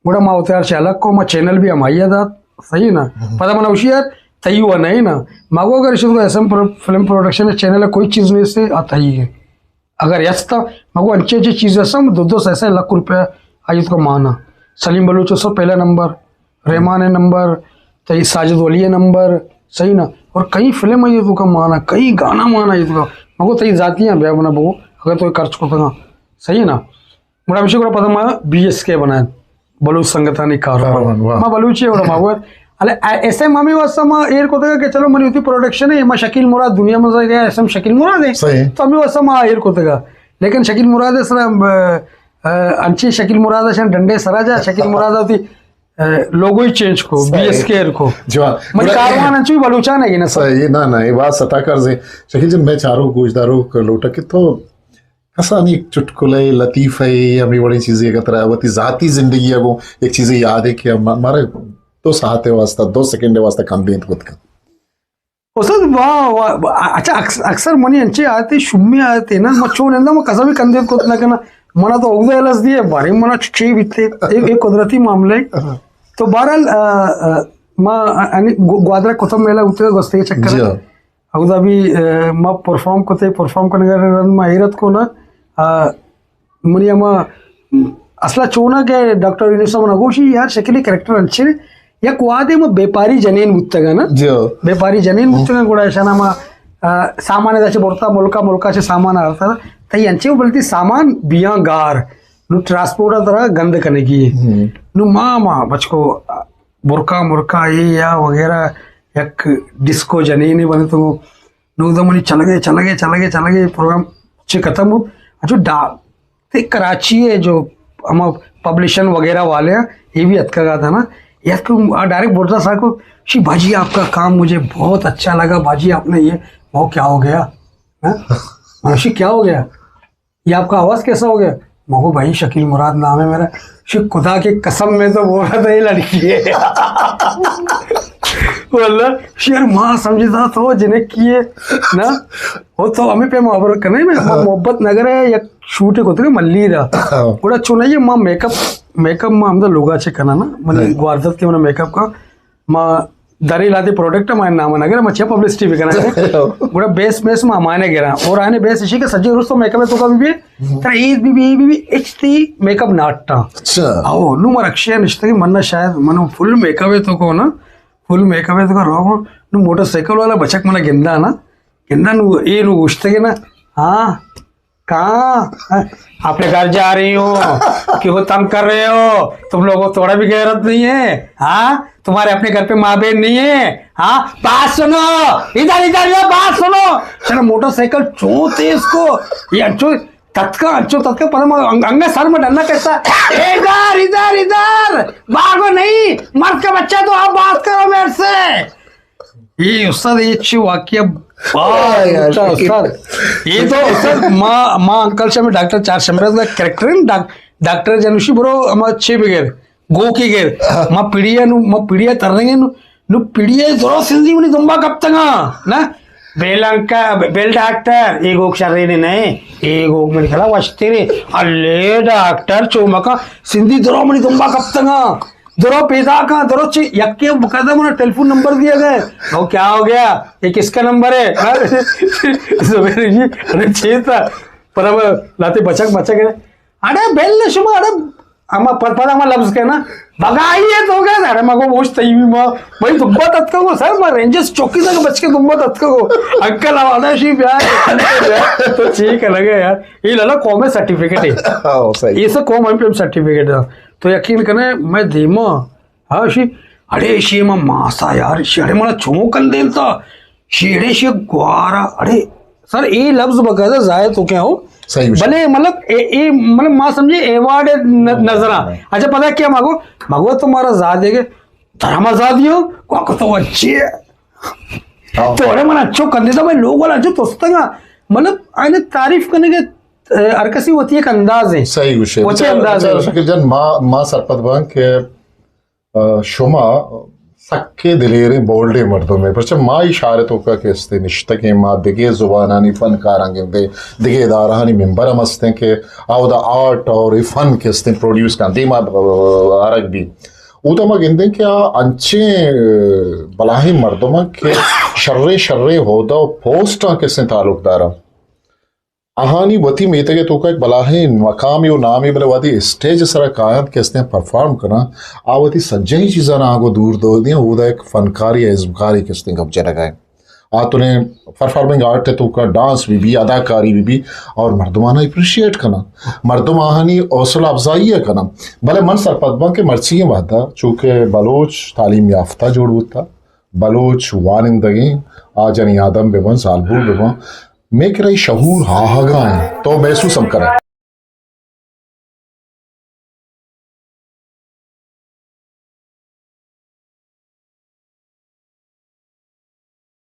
گڑا ما وتی ہر چہ الگ کو، ما چینل بھی ہمائی ءَ دات، صحیح نا؟ ہم۔ پدا من اوشی یار تئی و نہیں نا، ما گو اگر شد کو ایس ایم پر-، فلم پروڈکشن چینل کوئی چیز نہیں سے آ تئی ہے۔ اگر یستا، ما گو انچے انچے چیز ہستم، دو دو سہ سہ لکھ روپیہ آئی تو کا مانا۔ سلیم بلوچ سو پہلا نمبر، رحمان نمبر، تئی ساجد ولی نمبر، صحیح نا؟ اور کئی فلم آئی تو کا مانا، کئی گانا مانا آئی تو کا۔ ما گو تئی ذاتی ہیں بیا بنا بگو، اگر تو خرچ کو تھا، صحیح نا؟ گڑا ہمیشہ گڑا پدا ما بی ایس کے بنائیں، بلوچ سنگتانی کاروان۔ کاروان، واہ۔ ما بلوچی گڑا ما گوشت، الے ایس ایم ہمیں واسطہ ما ایر کو تھا کہ چلو منی ہوتی پروڈکشن ہے، ما شکیل مراد دنیا میں زیادہ ایس ایم شکیل مراد ہے۔ صحیح۔ تو ہمیں واسطہ ما ایر کو تھا۔ لیکن شکیل مراد ہے سر، ام، ا، انچی شکیل مراد ہے، شان ڈنڈے سرا جا، شکیل مراد ہوتی، ا، لوگو ہی چینج کو، صحیح۔ بی ایس کے کو۔ جوان۔ من گڑا کاروان انچو بلوچان ہے نا سر۔ صحیح، نا، نا، یہ بات ستا کر سے۔ شکیل جی، میں چاروں گوشداروں کو لوٹا کہ تو کسانی چٹکلے، لطیفے، ہمے وڑیں چیزے اگاں ترا وتی ذاتی زندگی ءَ گوں یک چیزے یاد ہے کہ ما-، مارا دو ساعت ءِ واسطہ، دو سیکنڈ ءِ واسطہ کندینت کت کن۔ استاد، واہ، واہ، اچھا، اکس-، اکثر منی انچے آتے، شمی آتے نا، ما چون اندا ما کسا بھی کندینت کت نہ کنا، منا تو اودا الس دیے، بارے منا چ-، چے بیتے، ایک، ایک قدرتی معاملہ ہے۔ ہاں۔ تو بہرحال، آ، آ، ما، آ، یعنی گو-، گوادر کتم میلہ ہوتے گستے چکر جی ہے۔ ہاں۔ اودا بھی، اے، ما پرفارم کتے، پرفارم کنگ ءَ رند ما حیرت کو نا، آ، منی ہما اصلا چونا کہ ڈاکٹر یونس صاحب نہ گوشی، یار شکیل کریکٹر انچے نے، یک وادے ما بیپاری جنین بوتگا نا، جی۔ بیپاری جنین بوتگا، گڑا اشانا ما، آ، سامان دا چہ برتا ملکا، ملکا چہ سامان آرتا، تئی انچے بلتی سامان بیاں گار، نو ٹرانسپورٹ ترا گند کنگی۔ ہم۔ نو ما، ما بچکو، برقع مرقع اے یا وغیرہ یک ڈسکو جنینے بنت و نودا منی چلگے، چلگے، چلگے، چلگے پروگرام چہ ختم ہو۔ اچھا ڈا-، تے کراچی ہے جو ہما پبلشن وغیرہ والے ہیں، یہ بھی اتکا گا تھا نا، یس کو ڈائریکٹ بولتا سا کو، شی باجی آپ کا کام مجھے بہت اچھا لگا، باجی آپ نے یہ، وہ کیا ہو گیا؟ ہاں؟ منشی کیا ہو گیا؟ یہ آپ کا آواز کیسا ہو گیا؟ مگو بھائی شکیل مراد نام ہے میرا۔ شی خدا کی قسم میں تو بول رہا تھا یہ لڑکی ہے۔ واللہ شیر ماں سمجھتا تو جنہیں کیے نا، وہ تو ہمیں پہ محبت کرنے میں محبت نگر ہے یا شوٹ کو تو ملی رہا۔ گڑا چونائیے ماں میک اپ، میک اپ ماں ہم تو لوگا چے کنا نا، مطلب گواردت کے منا میک اپ کا ماں دری لاتے پروڈکٹ ہمارے نام نہ کرے، مچھے پبلسٹی بھی کرنا ہے۔ گڑا بیس، بیس میں ہمارے گرا اور آنے بیس اسی کے سجے روز تو میک اپ ہے تو کبھی بھی ترا عید بی بی، عید بی بی اچ تی میک اپ ناٹا۔ اچھا۔ او نو مر اکشے نشتے کہ من شاید من فل میک اپ ہے تو کو نا، فل میک اپ ہے تو کو رو نو موٹر سائیکل والا بچک منا گندا نا، گندا نو اے نو گوشتے کہ نا، ہاں کہاں؟ اپنے گھر جا رہی ہوں۔ کیوں تنگ کر رہے ہو؟ تم لوگوں کو تھوڑا بھی غیرت نہیں ہے؟ ہاں، تمہارے اپنے گھر پہ ماں بہن نہیں ہے؟ ہاں، بات سنو، ادھر ادھر یہ بات سنو۔ چلو موٹر سائیکل چون تیز کو، یہ انچو تتکا، انچو تتکا، پتہ ما انگ-، انگا سر میں ڈرنا کیسا۔ ادھر ادھر ادھر بھاگو نہیں، مرد کا بچہ تو آپ بات کرو میرے سے۔ اے استاد، اے چی واقعہ؟ واہ، یار، استاد۔ اے تو استاد، ما، ما انکل شاہ میں ڈاکٹر چار شمبے کا کریکٹر ہے نا، ڈاک-، ڈاکٹر جنوشی برو، ہما چی بغیر، گو کی غیر۔ ما پیڑیا نو، ما پیڑیا تر رہے نو، نو پیڑیا درو سندھی منی دمبا کپتگا نا۔ بیل انکا، بیل ڈاکٹر، اے گوک شرے نے نہیں، اے گوک من کلا وشتے نے۔ اللہ ڈاکٹر چو مکا سندھی درو منی دمبا کپتگا۔ درو پیدا کا، درو چی، یکے بقاعدہ منا ٹیلیفون نمبر دیا گئے۔ او کیا ہو گیا؟ یہ کس کا نمبر ہے؟ زبیر جی، ارے چی تھا؟ پر اب لاتے بچک، بچک ہے۔ اڑے بیل شما، اڑے اما پر پر اما لفظ کہنا۔ بگائی ہے تو گیا، اڑے مگو موش تئی بھی ما۔ بھائی دمبا تتکا کو سر، ما رینجرز چوکی تک بچ کے دمبا تتکا کو۔ انکل آواز ہے شی بیا، تو چی کر لگے یار۔ یہ لالا قوم سرٹیفکیٹ ہے۔ ہاں، صحیح۔ یہ سب قوم ایم پی ایم سرٹیفکیٹ ہے۔ تو یقین کریں، میں دیما، ہاں، شی، اڑے، شی، ما ماسا یار، شی، اڑے، منا چون کندینتا، شی، اڑے، شی، گوارا، اڑے، سر، اے لفظ بقاعدہ ظاہر تو کیا ہو؟ صحیح، صحیح۔ بلے، مطلب، اے، اے، مطلب، ما سمجھے ایوارڈ ن-، نظرا۔ اچھا، پتہ کیا مگو؟ مگو تو مارا زیادہ دے گے، دراما زیادہ ہو، کو، کو تو اچھی ہے۔ ہاں۔ تو اڑے منا اچھو کندینتا، میں لوگ والا اچھو توستگا، مطلب، آئینے تعریف کرنے کے، اے، ہر کسی ہوتی ایک انداز ہے۔ صحیح گوشے۔ ہوتی انداز ہے۔ شکیل جان، ما، ما سرپد بان کہ آ، شما سکیں دلیریں بولڈیں مردمے، پرچہ ما اے شہر ءِ توکا کہ استیں نشتگیں، ما دگہ زبانانی فنکاراں گندیں، دگہ ادارہانی ممبر ہم استیں کہ آ اودا آرٹ اور اے فن کہ استیں پروڈیوس کن دیما، آ، آرگ بی۔ اودا ما گندیں کہ آ انچیں، آ، بلاہیں مردماں کہ شریں شریں عہدہ و پوسٹاں کہ استیں تعلق داراں۔ آہانی وتی میتگ ءِ توکا یک بلاہیں مقامے و نامے، بلے وہدے اسٹیج ءِ سرا کاینت کہ استیں پرفارم کناں، آ وتی سجہیں چیزاناں آگو دور دور دیاں، اودا یک فنکاری ءُ ازمکاری کہ استیں گپ جنگا انت۔ آ تنیں پرفارمنگ آرٹ ءِ توکا ڈانس بہ بی، اداکاری بہ بی اور مردماناں اپریشیٹ کناں، مردم آہانی حوصلہ افزائی ءَ کناں۔ بلے من سرپد باں کہ مرچیگیں وہدا چونکہ بلوچ تعلیم یافتہ جوڑ بوتا، بلوچ وانندگیں آ جنی آدم بہ بنت، زالبول بہ بنت، مئے کرا اے شعور آہگا انت، تو محسوس ہم کنئے۔